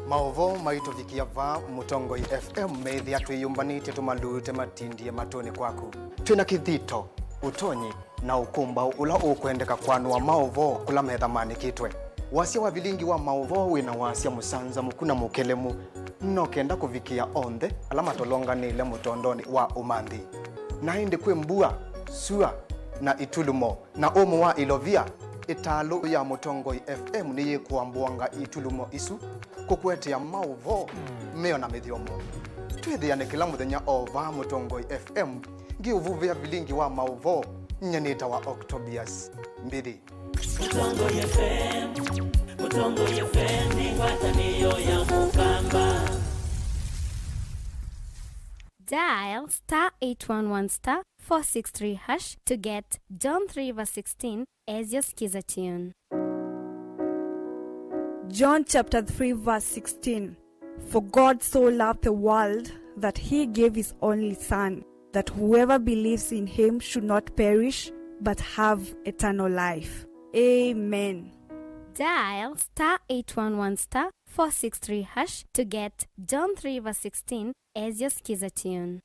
Maũvoo maitũvikĩa vaa Mũtongoi F M meĩthĩa twĩyũmbanĩtye tũmalute matindie matũnĩ kwaku. Twĩ na kĩthito, ũtonyi, na ũkũmbaũ ũla ũkwendeka kwanũa maũvoo kũla metha maanĩkĩtwe. Wasya wa vilingi wa maũvoo wĩ na wasya mũsanzamũku na mũkelemu, no kenda kũvikĩa onthe ala matolonganĩle mũtondonĩ wa ũmanthi. Na ĩndĩ kwĩ mbua, sua, na itulumo, na ũmũ wa ilovia, ĩtalũ ya Mũtongoi F M nĩyĩkũambũanga itulumo isu kũkũetea maũvoo meo na mĩthyomo. Twĩthĩane kĩla mũthenya o vaa Mũtongoi F M. Ngĩũvuvĩa vilingi wa maũvoo, nyie nĩtawa Octobius Mbithi. Mũtongoi F M, Mũtongoi F M nĩ ngwatanĩo ya Mũkamba. Dial star eight one one star four six three hash to get John three verse sixteen as your skiza tune. John chapter three verse sixteen. For God so loved the world that he gave his only Son, that whoever believes in him should not perish but have eternal life. Amen. Dial star eight one one star four six three hash to get John three verse sixteen as your skiza tune.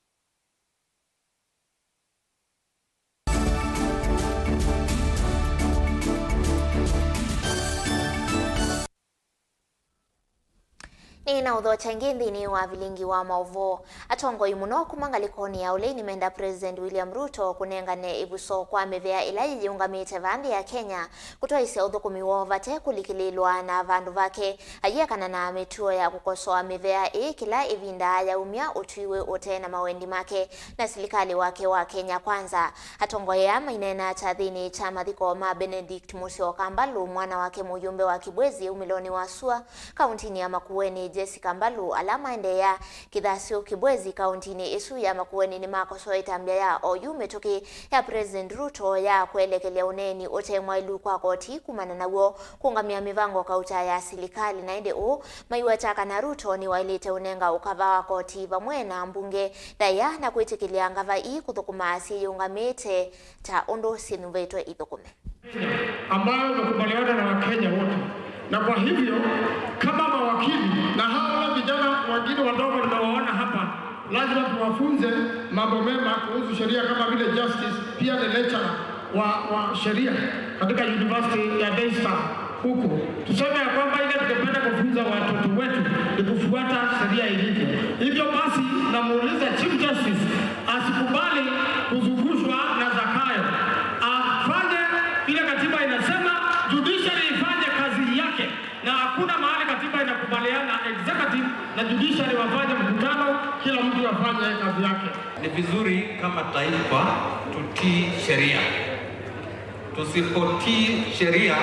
Nĩ na ũthokya ĩngĩ nthĩnĩ wa vilingi wa maũvoo. Atongoi mũno kuma ngalĩkonĩ ya ũlei nĩmenda President William Ruto kũnengane ĩvuso kwa mĩvea ĩla yĩyĩũngamĩte vaa nthĩ ya Kenya kũtwaĩsya ũthũkũmi woo vate kũlikĩlĩĩlwa na vandũ vake. Aiekana na mĩtuo ya kũkosoa mĩvea ĩĩ kĩla ĩvinda yaumya ũtwi wĩ ũte na mawendi make na silikalĩ wake wa Kenya Kwanza. Atongoi aa maineena kyathĩnĩ kya mathiko ma Benedict Musyoka Mbalu, mwana wake mũyũmbe wa Kibwezi umĩlonĩ wa sua kauntinĩ ya Makueni, Jessica Mbalu, ala maendeea kĩthasyo Kibwezi kauntinĩ ĩsu ya Makueni nĩmakosoe ĩtambya ya oyu mĩtũkĩ ya President Ruto ya kwelekelya ũneeni ũte mwaĩlu kwa koti kumana naw'o kũũngamya mĩvango kauta ya silikalĩ, na ĩndĩ ũũ maiweta kana Ruto nĩwaĩlĩte ũnenga ũkava wa koti vamwe na mbunge ndaĩa na kwĩtĩkĩlya ngava ii kũthũkũma syĩyĩũngamĩte ta ũndũ syĩnyuvĩtwe ithũkũme. Ambayo imekubaliana na Wakenya wote. Na kwa hivyo, kama mawakili na hawa vijana wengine wadogo nimewaona hapa, lazima tuwafunze mambo mema kuhusu sheria kama vile justice, pia ni lecturer wa, wa sheria katika University ya Daystar huko. Tuseme ya kwamba ile tungependa kufunza watoto wetu ni kufuata sheria ilivyo. Hivyo basi, namuuliza Chief Justice asikubali kuzungushwa na Zakayo. Afanye vile katiba inasema, judiciary ifanye kazi yake. Na hakuna mahali katiba inakubaliana executive na judiciary wafanye mkutano. Kila mtu afanye kazi yake. Ni vizuri kama taifa tutii sheria. Tusipotii sheria,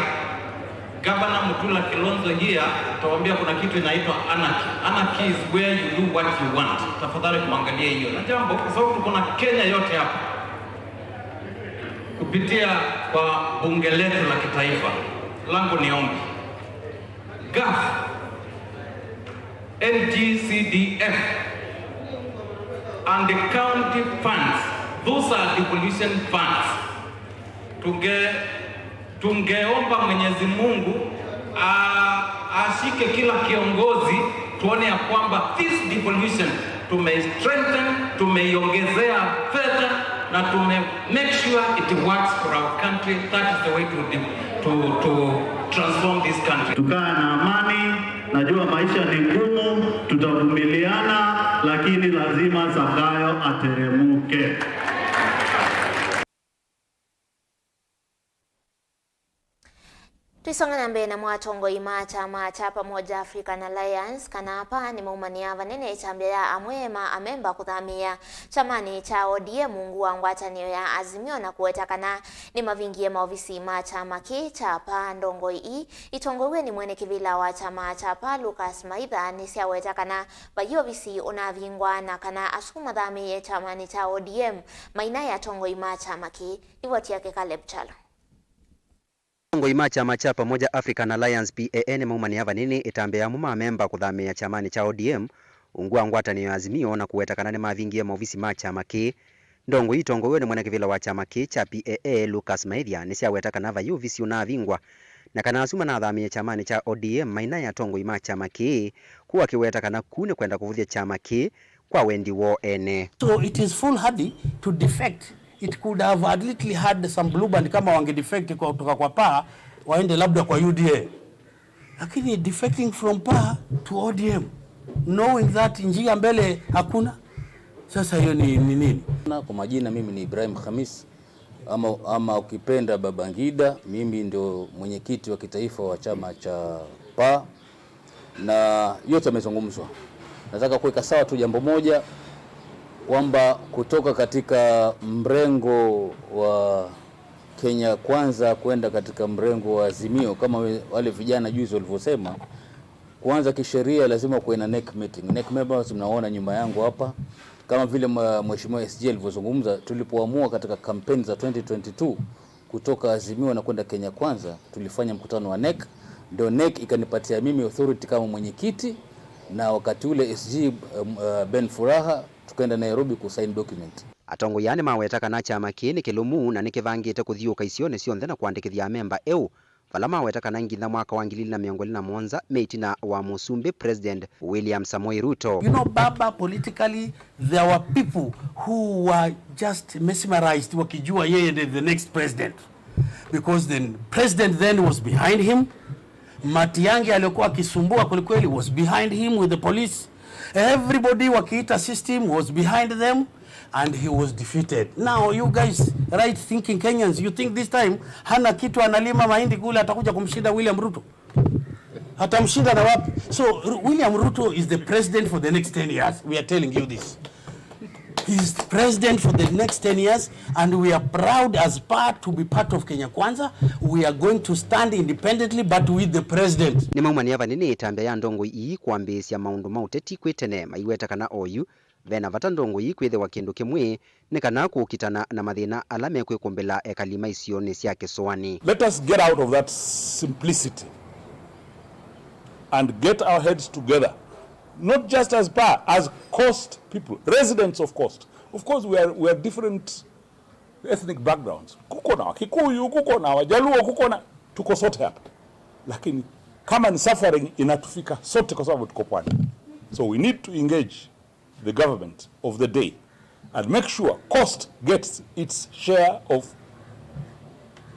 Gavana Mutula Kilonzo here atawaambia kuna kitu inaitwa anarchy. Anarchy is where you do what you want. Tafadhali tuangalie hiyo. Na jambo, kwa sababu tuko na Kenya yote hapa. Kupitia kwa bunge letu la kitaifa, langu ni ombi. Gaf, N G C D F, and the county funds, those are devolution funds. Tunge, tungeomba Mwenyezi Mungu a, ashike kila kiongozi, tuone ya kwamba this devolution tume strengthen, tumeiongezea fedha na tume make sure it works for our country. That is the way to, de- to, to transform this country. Tukae na amani. Najua maisha ni ngumu, tutavumiliana, lakini lazima Zakayo ateremuke. Twisonga na mbee namo, atongoi ma kyama kya Pamoja African Alliance kana PAA nĩmaumania vanene ĩtambya ya amwe ma amemba kũthamĩĩa kyamanĩ kya O D M ungu wa ngwatanĩo ya Azimio na kũweta kana nĩmavingie maovisi ma kyama kĩĩ kya PAA. Ndongoi ii itongoew'e nĩ mwene kĩvĩla wa kyama kya PAA Lucas Maitha nĩsyaweta kana vai ovisi ũnavingwa na kana asu mathamĩĩe kyamanĩ kya O D M mainaĩ atongoi ma kyama kĩĩ. Livoti yake Caleb Kyalo. Atongoi ma kyama kya Pamoja African Alliance, P A A, nĩmaumania vanini ĩtambya ya amwe ma amemba kũthamĩĩa kyamanĩ kya O D M ungu wa ngwatanĩo ya Azimio na kũweta kana nĩmavingie maovisi ma kyama kĩĩ. Ndongoi itongoew'e nĩ mwene kĩvĩla wa kyama kĩĩ kya P A A, Lucas Maithya, nĩsyaweta kana vai ovisi ũnavingwa na kana asu manathamĩĩe kyamanĩ kya O D M mainaĩ atongoi ma kyama kĩĩ, kũu akĩweta kana kũu nĩ kwenda kũvũthya kyama kĩĩ kwa wendi woo ene. So it is foolhardy to defect. It could have at least had some blue band kama wange defect kwa kutoka kwa PAA waende labda kwa U D A. Lakini defecting from PAA to O D M, knowing that njia mbele hakuna. Sasa hiyo ni, ni nini? Na kwa majina mimi ni Ibrahim Khamis, ama, ama ukipenda Baba Ngida, mimi ndio mwenyekiti wa kitaifa wa chama cha PAA. Na yote yamezungumzwa. Nataka kuweka sawa tu jambo moja, kwamba kutoka katika mrengo wa Kenya Kwanza kwenda katika mrengo wa Azimio, kama we- wale vijana juzi walivyosema, kwanza kisheria lazima kuwe na NEC meeting. NEC members mnaona nyuma yangu hapa, kama vile mwa- Mheshimiwa S G alivyozungumza, tulipoamua katika kampeni za twenty twenty-two kutoka Azimio na kwenda Kenya Kwanza, tulifanya mkutano wa NEC, ndio NEC ikanipatia mimi authority kama mwenyekiti, na wakati ule S G, um, uh, Ben Furaha, tukaenda Nairobi kusign document. Atongoi aa nĩmaweta kana kyama kĩĩ nĩ kĩlũmu na nĩkĩvangĩte kũthiũũka isionĩ syonthe na kũandĩkĩthya amemba eũ, vala maweta kana nginya mwaka wa ngili ili na mĩongo ĩlĩ na mũonza me ĩtina wa Mũsumbĩ President William Samoei Ruto. You know, Baba, politically, there were people who were just mesmerized wakijua yeye ndiye the next president. Because the president then was behind him. Matiang'i aliyokuwa akisumbua kwelikweli was behind him with the police. Everybody wakiita system was behind them and he was defeated. Now you guys, right thinking Kenyans, you think this time hana kitu analima mahindi kule atakuja kumshinda William Ruto? Atamshinda na wapi? So Ru- William Ruto is the president for the next ten years. We are telling you this. He's president for the next ten years, and we are proud as PAA to be part of Kenya Kwanza. We are going to stand independently, but with the president. Nĩmaumania vanini ĩtambya ya ndongoi ii kwambĩĩsya maũndũ ma ũteti kwĩ tene, maiweta kana oyu ve na vata ndongoi ii kwĩthĩwa kĩndũ kĩmwe nĩ kana kũkitana na mathĩna ala mekwĩkũmbĩla ekali ma isionĩ sya kĩsũanĩ. Let us get out of that simplicity and get our heads together, not just as PAA, as Coast people, residents of Coast. Of course, we are, we are different ethnic backgrounds. Kuko na Wakikuyu, kuko na Wajaluo, kuko na, tuko sote hapa. Lakini common suffering inatufika sote kwa sababu tuko pwani. So we need to engage the government of the day and make sure Coast gets its share of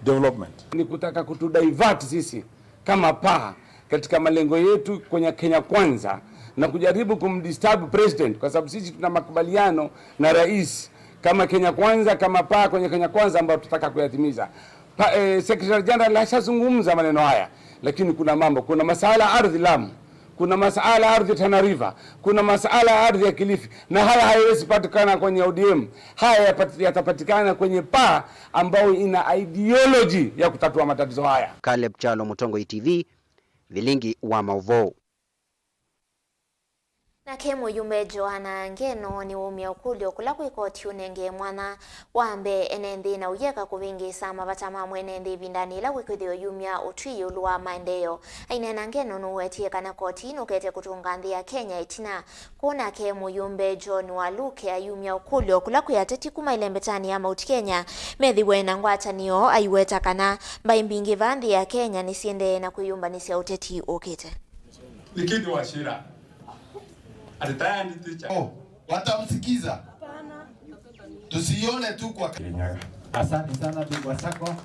development. Ni kutaka kutudivert sisi kama PAA katika malengo yetu kwenye Kenya Kwanza na kujaribu kumdisturb president, kwa sababu sisi tuna makubaliano na rais kama Kenya Kwanza, kama PAA kwenye Kenya Kwanza ambayo tutaka kuyatimiza. Pa, eh, Secretary General ashazungumza maneno haya, lakini kuna mambo, kuna masuala ya ardhi Lamu, Kuna masuala ya ardhi Tana River, kuna masuala ya ardhi ya Kilifi, na haya hayawezi patikana kwenye O D M. Haya yapati-, yatapatikana kwenye paa ambayo ina ideology ya kutatua matatizo haya. Caleb Kyalo, Mũtongoi T V, Vilingi wa Maũvoo. Nake mũyumbe Joanna Ngeno nĩwaumya ũkũlyo kũla kwĩ koti ũnengee mwanya wa mbee ene nthĩ na ũyĩeka kũvĩngĩĩsa mavata ma mwene nthĩ ĩvindanĩ yĩla wĩkwĩthĩwa yumya ũtwi ĩũlũ wa maendeeo. Aineena, Ngeno nũwetie kana koti nũkete kũtũnga nthĩ ya Kenya ĩtina. Kwoou nake mũyumbe John Waluke ayumya ũkũlyo kũla kwĩ ateti kuma ĩlembetanĩ ya Mount Kenya methĩwe na ngwatanĩo, aiweta kana mbaĩ mbingĩ vaa nthĩ ya Kenya nĩsiendee na kwĩyũmbanĩsya ũteti ũkĩte. Nĩkĩ nĩwasĩla? Ati tayari teacher. Oh, watamsikiza. Tusione tu kwa Kirinyaga. Asante sana ndugu Wasako.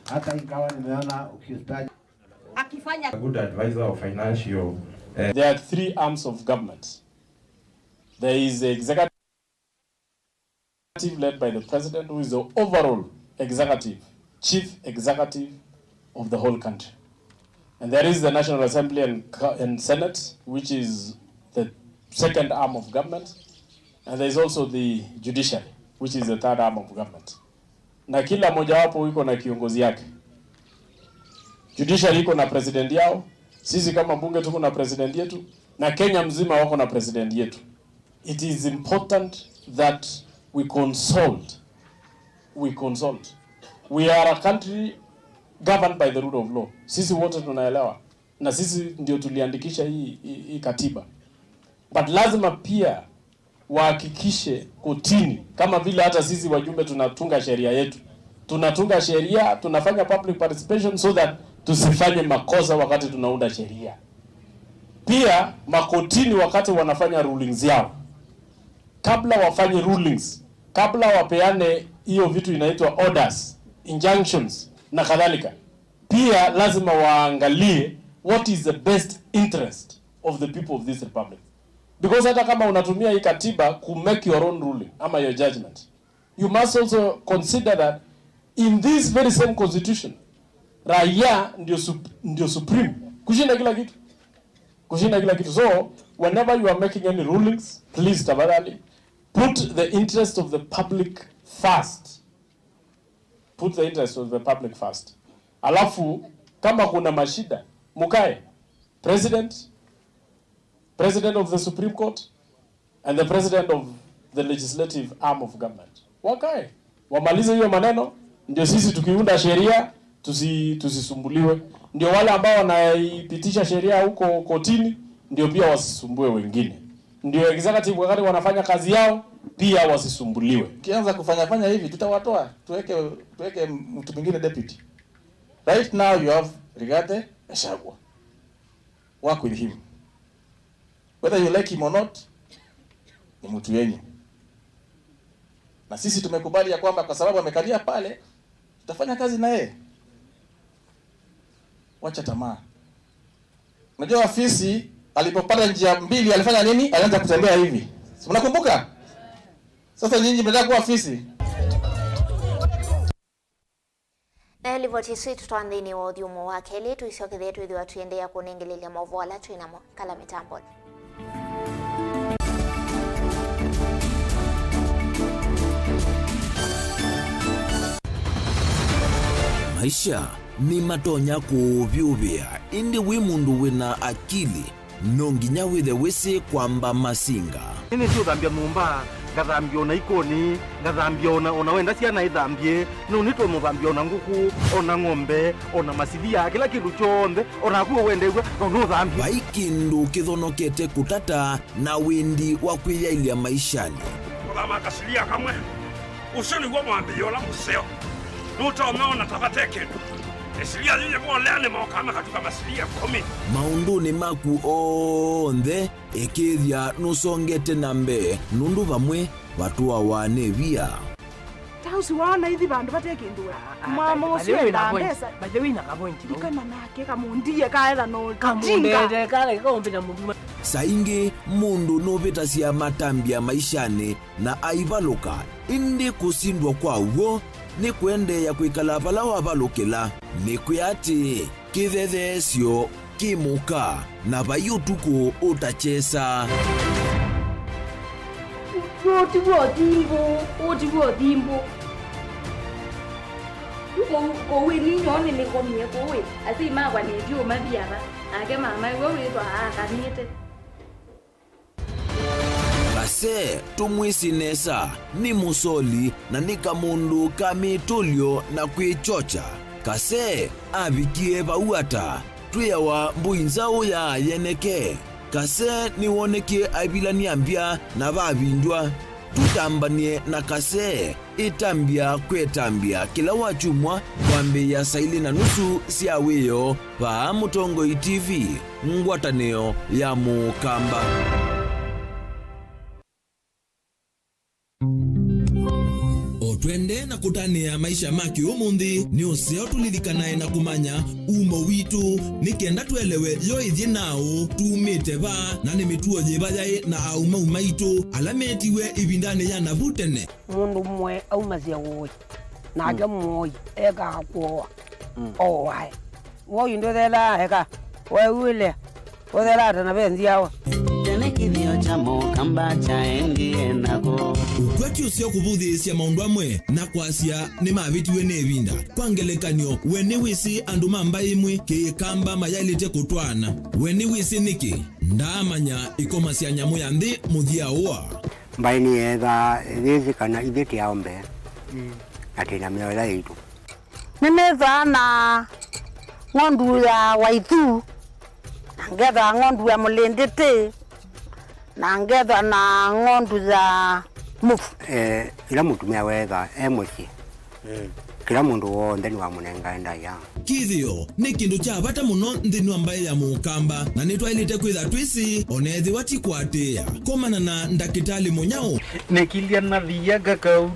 Hata ingawa nimeona ukiutaja akifanya a good advisor of financial, eh. There are three arms of government. There is the executive led by the president, who is the overall executive, chief executive of the whole country. And there is the National Assembly and, co- and Senate, which is the second arm of government. And there is also the judiciary, which is the third arm of government. Na kila mojawapo iko na kiongozi yake. Judiciary iko na president yao, sisi kama bunge tuko na president yetu, na Kenya mzima wako na president yetu. It is important that we consult. We consult. We are a country governed by the rule of law. Sisi wote tunaelewa. Na sisi ndio tuliandikisha hii, hii, hii katiba. But lazima pia wahakikishe kotini, kama vile hata sisi wajumbe tunatunga sheria yetu. Tunatunga sheria, tunafanya public participation so that tusifanye makosa wakati tunaunda sheria. Pia makotini wakati wanafanya rulings yao, kabla wafanye rulings, kabla wapeane hiyo vitu inaitwa orders, injunctions na kadhalika, pia lazima waangalie what is the best interest of the people of this republic. Because hata kama unatumia hii katiba ku make your own ruling ama your judgment, you must also consider that in this very same constitution, raia ndio sup- ndio supreme kushinda kila kitu, kushinda kila kitu. So whenever you are making any rulings, please, tafadhali, put the interest of the public first. Put the interest of the public first. Alafu kama kuna mashida, mukae, president, president of the Supreme Court and the president of the legislative arm of government, wakae wamalize hiyo maneno, ndio sisi tukiunda sheria tusi, tusisumbuliwe. Ndio wale ambao wanaipitisha sheria huko kotini ndio pia wasisumbue wengine. Ndio executive wakati wanafanya kazi yao pia wasisumbuliwe. Ukianza kufanya fanya hivi, tutawatoa, tuweke, tuweke mtu mwingine deputy. Right now you have Rigathi Gachagua. Work with him. Whether you like him or not, ni mtu yenyu. Na sisi tumekubali ya kwamba kwa sababu amekalia pale, tutafanya kazi na yeye. Wacha tamaa. Unajua fisi alipopata njia mbili alifanya nini? Alianza kutembea hivi. Si mnakumbuka? Sasa nyinyi mnataka kuwa fisi? Na livoti isu itũtwaa nthĩnĩ wa ũthyũmũo wa kelĩ, tũisyokethĩe twĩthĩwa tũiendeea kũnengelelya maũvoo ala twĩ namo. Kala mĩtambonĩ. Maisha nĩmatonya kũũvyũvĩa, ĩndĩ wĩ mũndũ wĩ na akili, no nginya wĩthe wĩsĩ kwamba masinga. Nĩnĩsĩ ũthambya nyũmba, ngathambya o na ikoni, ngathambya o na, o na wenda syana ithambye, no nĩtwe mũthambya o na ngũkũ, o na ng'ombe, o na masilia, kĩla kĩndũ kyonthe, o naku ũwendeew'a, no nũthambye. Vai kĩndũ kĩthonokete kũtata na wĩndi wa kwĩyaĩlya maishanĩ. Kũthama kasilia kamwe. Ũsu nĩw'o mwambĩĩo ũla mũseo. Nũtonya ona ta vate kĩndũ. Ĩsilia yĩĩ yĩvolea nĩmokaa makatuka masilia ĩkũmi. Maũndũnĩ maku onthe, ĩkĩĩthya nũsongete na mbee, nũndũ vamwe vatũawa nĩ via. Ta ũsu waona ithi vandũ vate kĩndũ we. Ah, ah, mwamo by the ũsu way, wĩna endaa point. Mbesa. By the way, na ka point. Ikana nake kamũndie kaetha no kamũndete kale kaũmbĩta mũndũ. Saa ingĩ mũndũ nũvĩtasya matambya maishanĩ na aivalũka, ĩndĩ kũsindwa kwa w'o nĩ kũendeea kwĩkala vala wavalũkĩla. Nĩkwĩa atĩĩ, kĩthetheesyo kĩ mũka, na vai ũtukũ ũtakyesa. Ũũ ti w'o thimbũ, ũũ ti w'o thimbũ. Kũu, kũu ĩ ninyoo nĩnĩkomie kũu ĩ, asyai makwa nĩtyu ũmathi ava, nake mamae we wĩthwa aakanĩte. Kase, tũmwĩsĩ nesa, nĩ mũsoli na nĩ kamũndũ ka mĩtũlyo na kwĩkyokya. Kase avikie vau ata? Twĩawa mbũi nzaũ ya yeneke. Kase nĩwonekie aivilany'a mbya na vavindywa. Tũtambany'e na Kase, ĩtambya kwĩtambya kĩla wakyumwa kwambĩĩa saa ilĩ na nusu sya wĩoo vaa Mũtongoi T V, ngwatanĩo ya Mũkamba. O twende na kũtanĩa maisha ma kĩũmũnthĩ, nĩ ũseo tũlilikanae na kũmanya umo witũ, nĩ kenda twelewe yo ĩthyĩ naũ, tumĩte va, na nĩ mĩtuo yĩva yaĩ na aumau maitũ ala metiwe ĩvindanĩ ya navu tene. Mũndũ ũmwe aumasya ũĩ, nake mũoi ekaa kũoa, ooae. Woi ndũthelaa eka, weũĩle, ũthelaa ta na ve nzyawa. Tene kĩthĩo kya Mũkamba kyaendie nako. Ũkw'a ti ũseo kũvũthĩĩsya maũndũ amwe na kwasya nĩmavĩtiwe nĩ ĩvinda. Kwa ngelekany'o, we nĩwĩsĩ andũ ma mbaĩ ĩmwe kĩkamba mayaĩlĩte kũtwaana? We nĩwĩsĩ nĩkĩ? Ndaamanya ĩkoma sya nyamũ ya nthĩ mũthya ũa. Mbaĩ nĩyeethaa yĩsĩ kana ithyĩ tĩ aombe, na twĩ na mĩoyo yaitũ. Nĩnĩthwaa na ng'ondu ya waithu, na ngethwa ng'ondu ya mũlĩndĩtĩ, na ngethwa na ng'ondu ya mũvu. Eh, ĩla mũtumĩa weetha e mũsyĩ, kĩla mũndũ w'onthe nĩwamũnengae ndaĩa. Kĩthĩo nĩ kĩndũ kya vata mũno nthĩnĩ wa mbaĩ ya Mũkamba, na nĩtwaĩlĩte kwĩtha twĩsĩ, o na ethĩwa ti kũatĩĩa. Komana na ndakĩtalĩ mũnyaũ. Nĩkilya na thia kakauko.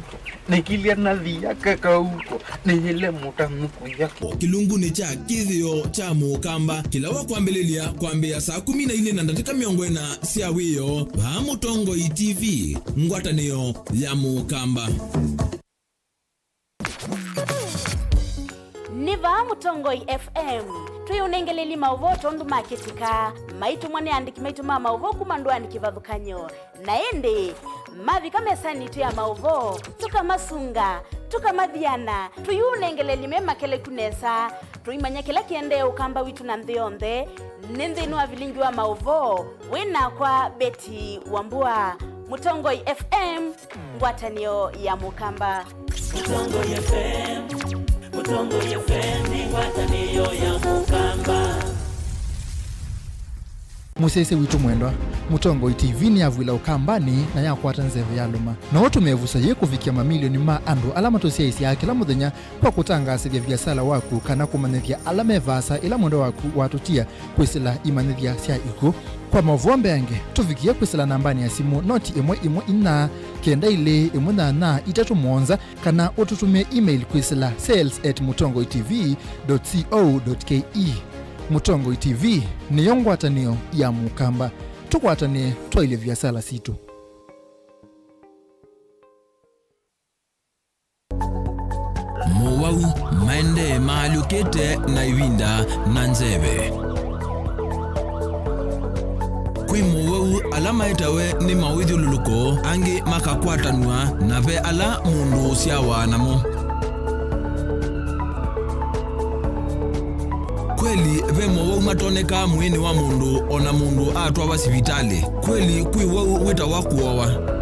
Nĩkilya na thia kakauko, nĩyĩle mũtanu kũya. Kĩlungunĩ kya kĩthĩo kya Mũkamba, kĩla wakwambĩlĩlya kwambĩĩa saa kũmi na ilĩ na ndatĩka mĩongo ĩna sya wĩoo, vaa Mũtongoi T V, ngwatanĩo ya Mũkamba. Nĩ vaa Mũtongoi F M, twĩũnengeleli maũvoo tondũ makĩtĩka, maitũmwa nĩ aandĩki maitũ ma maũvoo kuma ndũanĩ kĩvathũkany'o. Na ĩndĩ, mavika mesanĩ yitũ ya maũvoo, tũkamasunga, tũkamathiana, tũyũnengeleli me makeleku nesa, tũimanya kĩla kĩendee ũkamba witũ na nthĩ yonthe. Nĩ nthĩnĩ wa vilingi wa maũvoo, wĩ nakwa Betty Wambua, Mũtongoi F M, ngwatanĩo ya Mũkamba. Mũtongoi F M, Mũtongoi F M nĩ ngwatanĩo ya Mũkamba. Mũsyaĩĩsya witũ mwendwa, Mũtongoi T V nĩyavw'ĩla Ũkambanĩ na yakwata nzeve yalũma. No ũtũmĩe ĩvuso yĩĩ kũvikĩa mamilioni ma andũ ala matũsyaĩĩsyaa kĩla mũthenya kwa kũtangaasĩthya viasala waku kana kũmanyĩthya ala me vaasa ĩla mwendwa waku watũtia kwĩsĩla imanyĩthya sya ikw'ũ. Kwa maũvoo mbeange, tũvikĩe kwĩsĩla nambanĩ ya simũ noti ĩmwe ĩmwe inya kenda ilĩ ĩmwe nyanya itatũ mũonza, kana ũtũtũmĩe email kwĩsĩla sales at mũtongoi T V dot co dot K E. Mũtongoi T V nĩyo ngwatanĩo ya Mũkamba. Tũkwatanĩe twaĩlye viasala sitũ. Mowau maendee maalyũkĩte na ĩvinda na nzeve. Kwĩ mowau ala maetawe nĩ mawĩthyũlũlũko, angĩ makakwatanw'a, na ve ala mũndũ ũsyawa namo. Kweli ve mowau matonekaa mwĩĩnĩ wa mũndũ o na mũndũ atwawa sivitalĩ. Kweli kwĩ wau wĩtawa kũowa.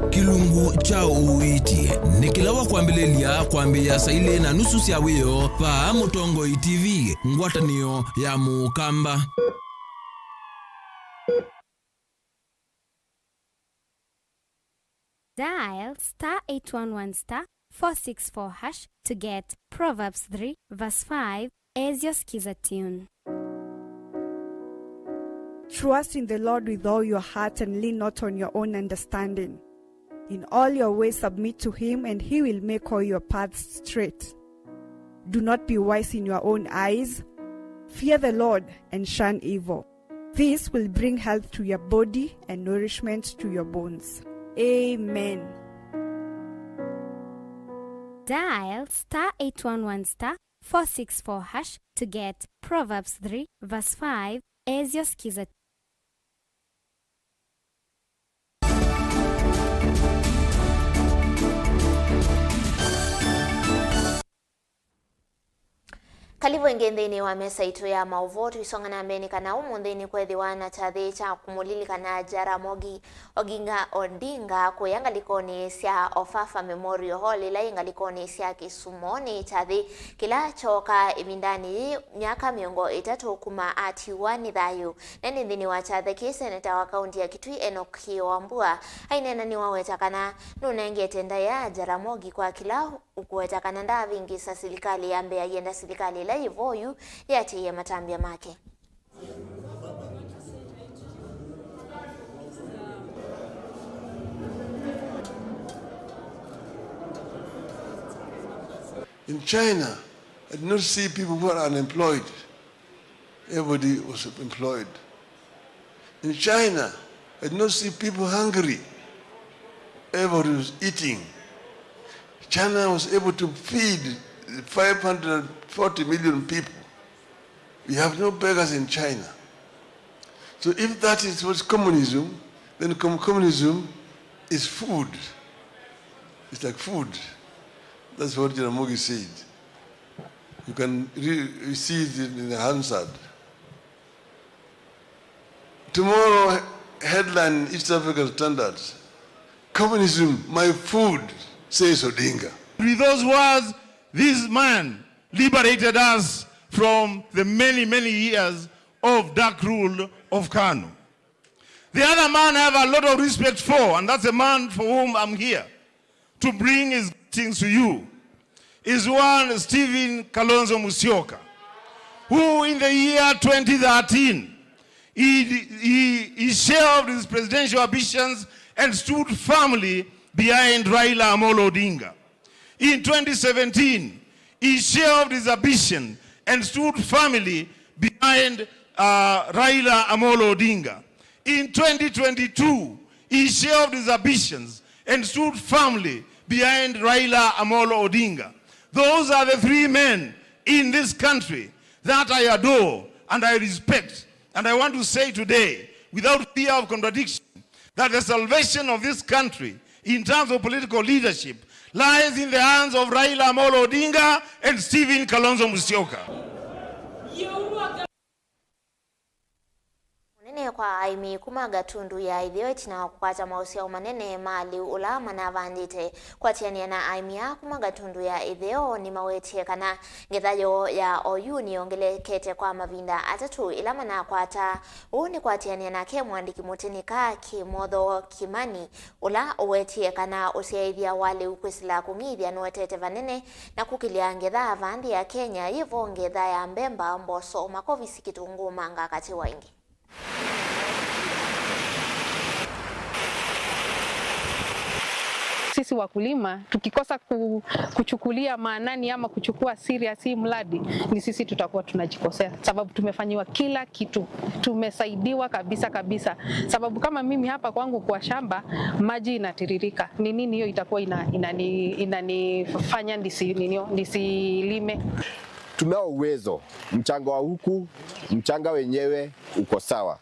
Kĩlungu kya ũiiti nĩ kĩla wakwambĩlĩlya kwambĩĩa saa ilĩ na nusu sya wĩoo vaa Mũtongoi T V, ngwatanĩo ya Mũkamba. Dial star eight one one star four six four hash to get Proverbs three verse five as your Skiza tune. Trust in the Lord with all your heart and lean not on your own understanding. In all your ways submit to him, and he will make all your paths straight. Do not be wise in your own eyes. Fear the Lord and shun evil. This will bring health to your body and nourishment to your bones. Amen. Dial star eight one one star four six four hash to get Proverbs three verse five as your Skiza. Karibu ĩngĩ nthĩnĩ wa mesa itũ ya maũvoo. Tũisonga na mbee nĩ kana ũmũnthĩ nĩ kwethĩwa na kyathĩ kya kũmũlilikana Jaramogi Oginga Odinga kũya ngalĩkonĩ sya Ofafa Memorial Hall ĩla yĩ ngalĩkonĩ sya Kisumu. Nĩ kyathĩ kĩla kyooka ĩvindanĩ yĩĩ myaka mĩongo ĩtatũ kuma atiwa nĩ thayũ. Na nĩ nthĩnĩ wa kyathĩ kĩĩ, seneta wa kaunti ya Kitui Enock Wambua aineena nĩwaweta kana nũnengete ndaĩa Jaramogi kwa kĩla ũkũweta kana ndaavĩngĩĩsa silikalĩ ya mbee, aienda silikalĩ ĩla yĩ vo yu yĩatĩĩe matambya make. In China, I did not see people who are unemployed. Everybody was employed. In China, I did not see people hungry. Everybody was eating. China was able to feed five hundred forty million people. We have no beggars in China. So if that is what communism, then com-, communism is food. It's like food. That's what Jaramogi said. You can re-, see it in the Hansard. Tomorrow, headline East African Standards, "Communism, my food," says Odinga. With those words, this man liberated us from the many, many years of dark rule of Kanu. The other man I have a lot of respect for, and that's the man for whom I'm here to bring his greetings to you, is one Stephen Kalonzo Musyoka, who in the year twenty thirteen, he, he, he shelved his presidential ambitions and stood firmly behind Raila Amolo Odinga. In twenty seventeen, he shelved his ambition and stood firmly behind, uh, Raila Amolo Odinga. In twenty twenty-two, he shelved his ambitions and stood firmly behind Raila Amolo Odinga. Those are the three men in this country that I adore and I respect. And I want to say today, without fear of contradiction, that the salvation of this country in terms of political leadership lies in the hands of Raila Amolo Odinga and Stephen Kalonzo Musyoka. Mũnene kwa aĩmi kuma Gatundu ya ĩtheo ĩtina wa kũkwata maũsyao manene ma lĩu ũla manavandĩte. Kũatĩanĩa na aĩmi aa kuma Gatundu ya ĩtheo, nĩmawetie kana ngetha yoo ya oyu nĩyongelekete kwa mavinda atatũ ĩla manakwata. Ũu nĩ kũatĩanĩa nake mũandĩki mũtĩnĩka Kĩmotho Kĩmani, ũla ũwetie kana ũsyaĩthya wa lĩu kwĩsĩla kũng'ithya nũetete vanene na kũkĩlya ngetha va nthĩ ya Kenya, yĩvo ngetha ya mbemba, mboso, makovisi, kĩtũngũũ, manga, katĩ wa ingĩ. Sisi wakulima tukikosa ku-, kuchukulia maanani ama kuchukua serious hii mradi, ni sisi tutakuwa tunajikosea, sababu tumefanyiwa kila kitu, tumesaidiwa kabisa kabisa. Sababu kama mimi hapa kwangu kwa shamba, maji inatiririka. Ni nini hiyo itakuwa ina-, inani-, inanifanya nisi-, ninio-, nisilime? Tunao uwezo, mchanga wa huku, mchanga wenyewe uko sawa,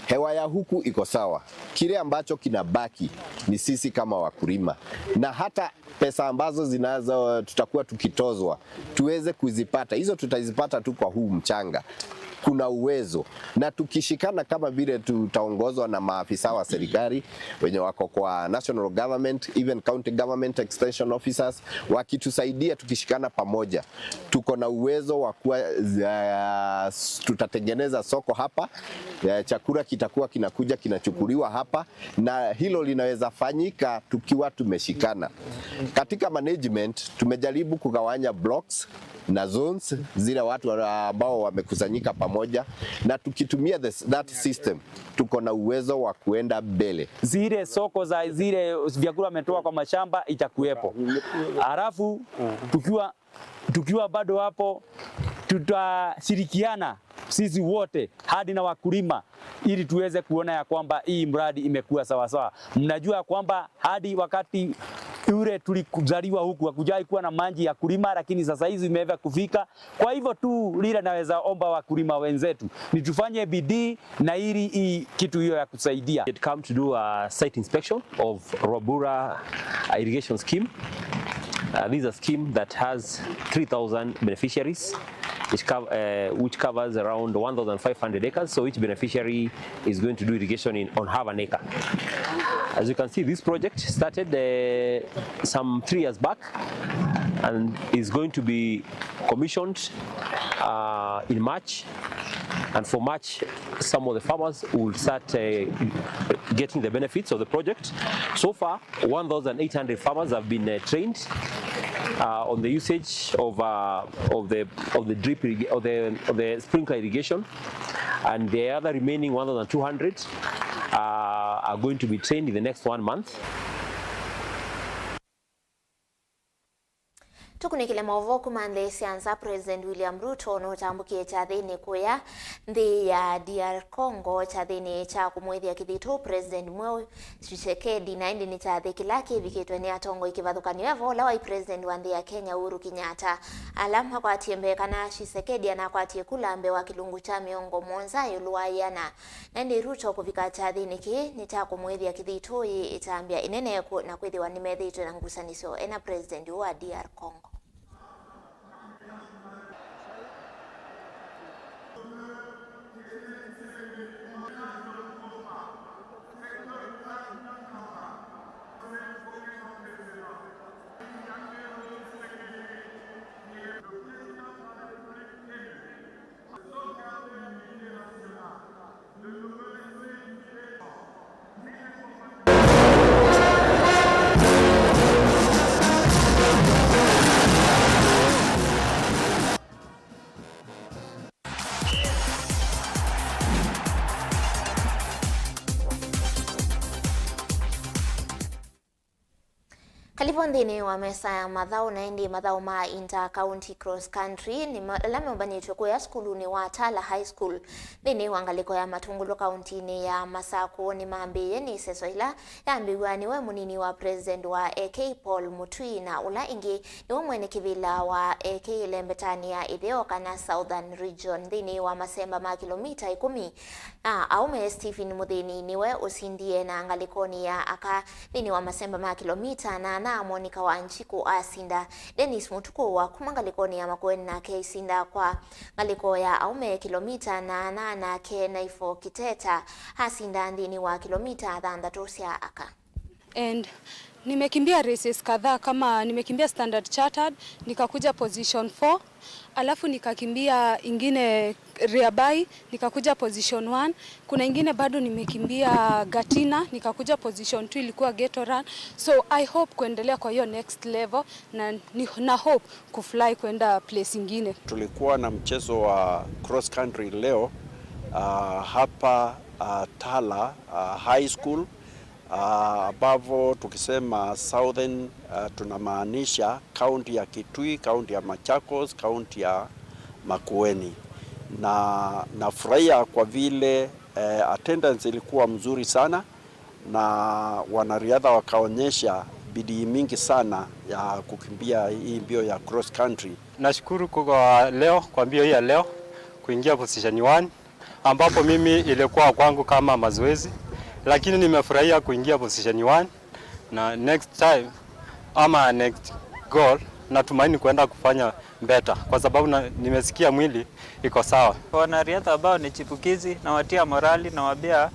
hewa ya huku iko sawa. Kile ambacho kinabaki ni sisi kama wakulima, na hata pesa ambazo zinazo tutakuwa tukitozwa tuweze kuzipata, hizo tutazipata tu kwa huu mchanga. Kuna uwezo, na tukishikana kama vile tutaongozwa na maafisa wa serikali wenye wako kwa national government, even county government extension officers, wakitusaidia, tukishikana pamoja, tuko na uwezo wa kuwa, uh, tutatengeneza soko hapa, uh, chakula kitakuwa kinakuja kinachukuliwa hapa, na hilo linaweza fanyika tukiwa tumeshikana. Katika management, tumejaribu kugawanya blocks na zones, zile watu wa-, ambao wamekusanyika pamoja, na tukitumia this, that system, tuko na uwezo wa kuenda mbele. Zile soko za zile vyakula wametoa kwa mashamba itakuwepo. Halafu tukiwa, tukiwa bado hapo, tutashirikiana sisi wote hadi na wakulima ili tuweze kuona ya kwamba hii mradi imekuwa sawasawa. Mnajua ya kwamba hadi wakati Kule tulizaliwa huku hakujawahi kuwa na maji ya kulima, lakini sasa hizi imeweza kufika. Kwa hivyo tu lile naweza omba wakulima wenzetu ni tufanye bidii na ili hii kitu hiyo ya kusaidia. It come to do a site inspection of Rwabura irrigation scheme. Uh, this is a scheme that has three thousand beneficiaries, which, cov- uh, which covers around one thousand five hundred acres. So each beneficiary is going to do irrigation in, on half an acre. As you can see, this project started uh, some three years back and is going to be commissioned uh, in March. And for March, some of the farmers will start uh, getting the benefits of the project. So far, one thousand eight hundred farmers have been uh, trained uh, on the usage of, uh, of the of the drip irrig- of the, of the sprinkler irrigation, and the other remaining one thousand two hundred uh, are going to be trained in the next one month. Tũkunĩkĩle maũvoo kuma nthĩ sya nza. President William Ruto nũtambũkie kyathĩnĩ kũya nthĩ ya D R Congo, kyathĩnĩ kya kũmwĩthya kĩthitũ President mweũ Tshisekedi, na ĩndĩ nĩ kyathĩ kĩla kĩvikĩtwe nĩ atongoi kĩvathũkany'o ya vala waĩ President wa nthĩ ya Kenya Uhuru Kenyatta, ala makwatie mbee kana Tshisekedi anakwatie kula mbee wa kĩlungu kya mĩongo mũonza ĩũlũ wa ĩana. Na ĩndĩ Ruto kũvika kyathĩnĩ kĩĩ nĩ kya kũmwĩthya kĩthitũ yĩ ĩtambya ĩnene kũ- na kwĩthĩwa nĩmethĩĩtwe na ngusanĩsyo ena President ũũ wa D R Congo. Kalĩvo nthĩnĩ wa mesa ya mathaũ, na ĩndĩ mathaũ ma inter-county cross country nĩ ma- ala meũmbanĩtw'e kũya sukulunĩ wa Tala High School nthĩnĩ wa ngalĩko ya Matungulu kauntinĩ ya Masakũ nĩmambĩĩe nĩ ĩseso ĩla yambĩw'a nĩwe mũnini wa President wa E K Paul Mũtwii, na ũla ĩngĩ nĩwe mwene kĩvĩla wa E K ĩlembetanĩ ya ĩtheo kana Southern Region nthĩnĩ wa masemba ma kĩlomita ĩkũmi. Na aũme, Stephen Mũthĩni nĩwe ũsindie, na ngalĩkonĩ ya aka nthĩnĩ wa masemba ma kĩlomita nana, Monica Wanjikũ asinda. Dennis Mũtukũ wa kuma ngalĩkonĩ ya Makueni nake aisinda kwa ngalĩko ya aũme kĩlomita nana, nake Naifo Kiteta asinda nthĩnĩ wa kĩlomita thanthatũ sya aka. And nimekimbia races kadhaa, kama nimekimbia Standard Chartered, nikakuja position four, alafu nikakimbia ingine Rearby, nikakuja position one. Kuna ingine bado nimekimbia Gatina, nikakuja position two, ilikuwa Ghetto Run. So I hope kuendelea kwa hiyo next level na, ni, na hope kufly kwenda place ingine. Tulikuwa na mchezo wa cross country leo, ah, hapa, ah, Tala, ah, High School. Ah, ambavo tukisema Southern, ah, tunamaanisha kaunti ya Kitui, kaunti ya Machakos, kaunti ya Makueni. Na nafurahia kwa vile, eh, attendance ilikuwa mzuri sana na wanariadha wakaonyesha bidii mingi sana ya kukimbia hii mbio ya cross country. Nashukuru kwa leo, kwa mbio hii ya leo, kuingia position one, ambapo mimi ilikuwa kwangu kama mazoezi, lakini nimefurahia kuingia position one, na next time ama next goal natumaini kuenda kufanya better, kwa sababu na, nimesikia mwili iko sawa. Kwa wanariadha ambao ni chipukizi, nawatia morali, nawaambia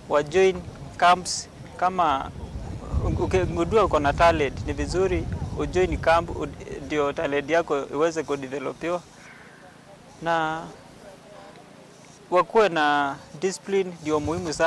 wa join camps. Kama ukigundua uko na talent, ni vizuri u join camp, u- ndio talent yako iweze kudevelopiwa. Na wakuwe na discipline, ndio muhimu sana.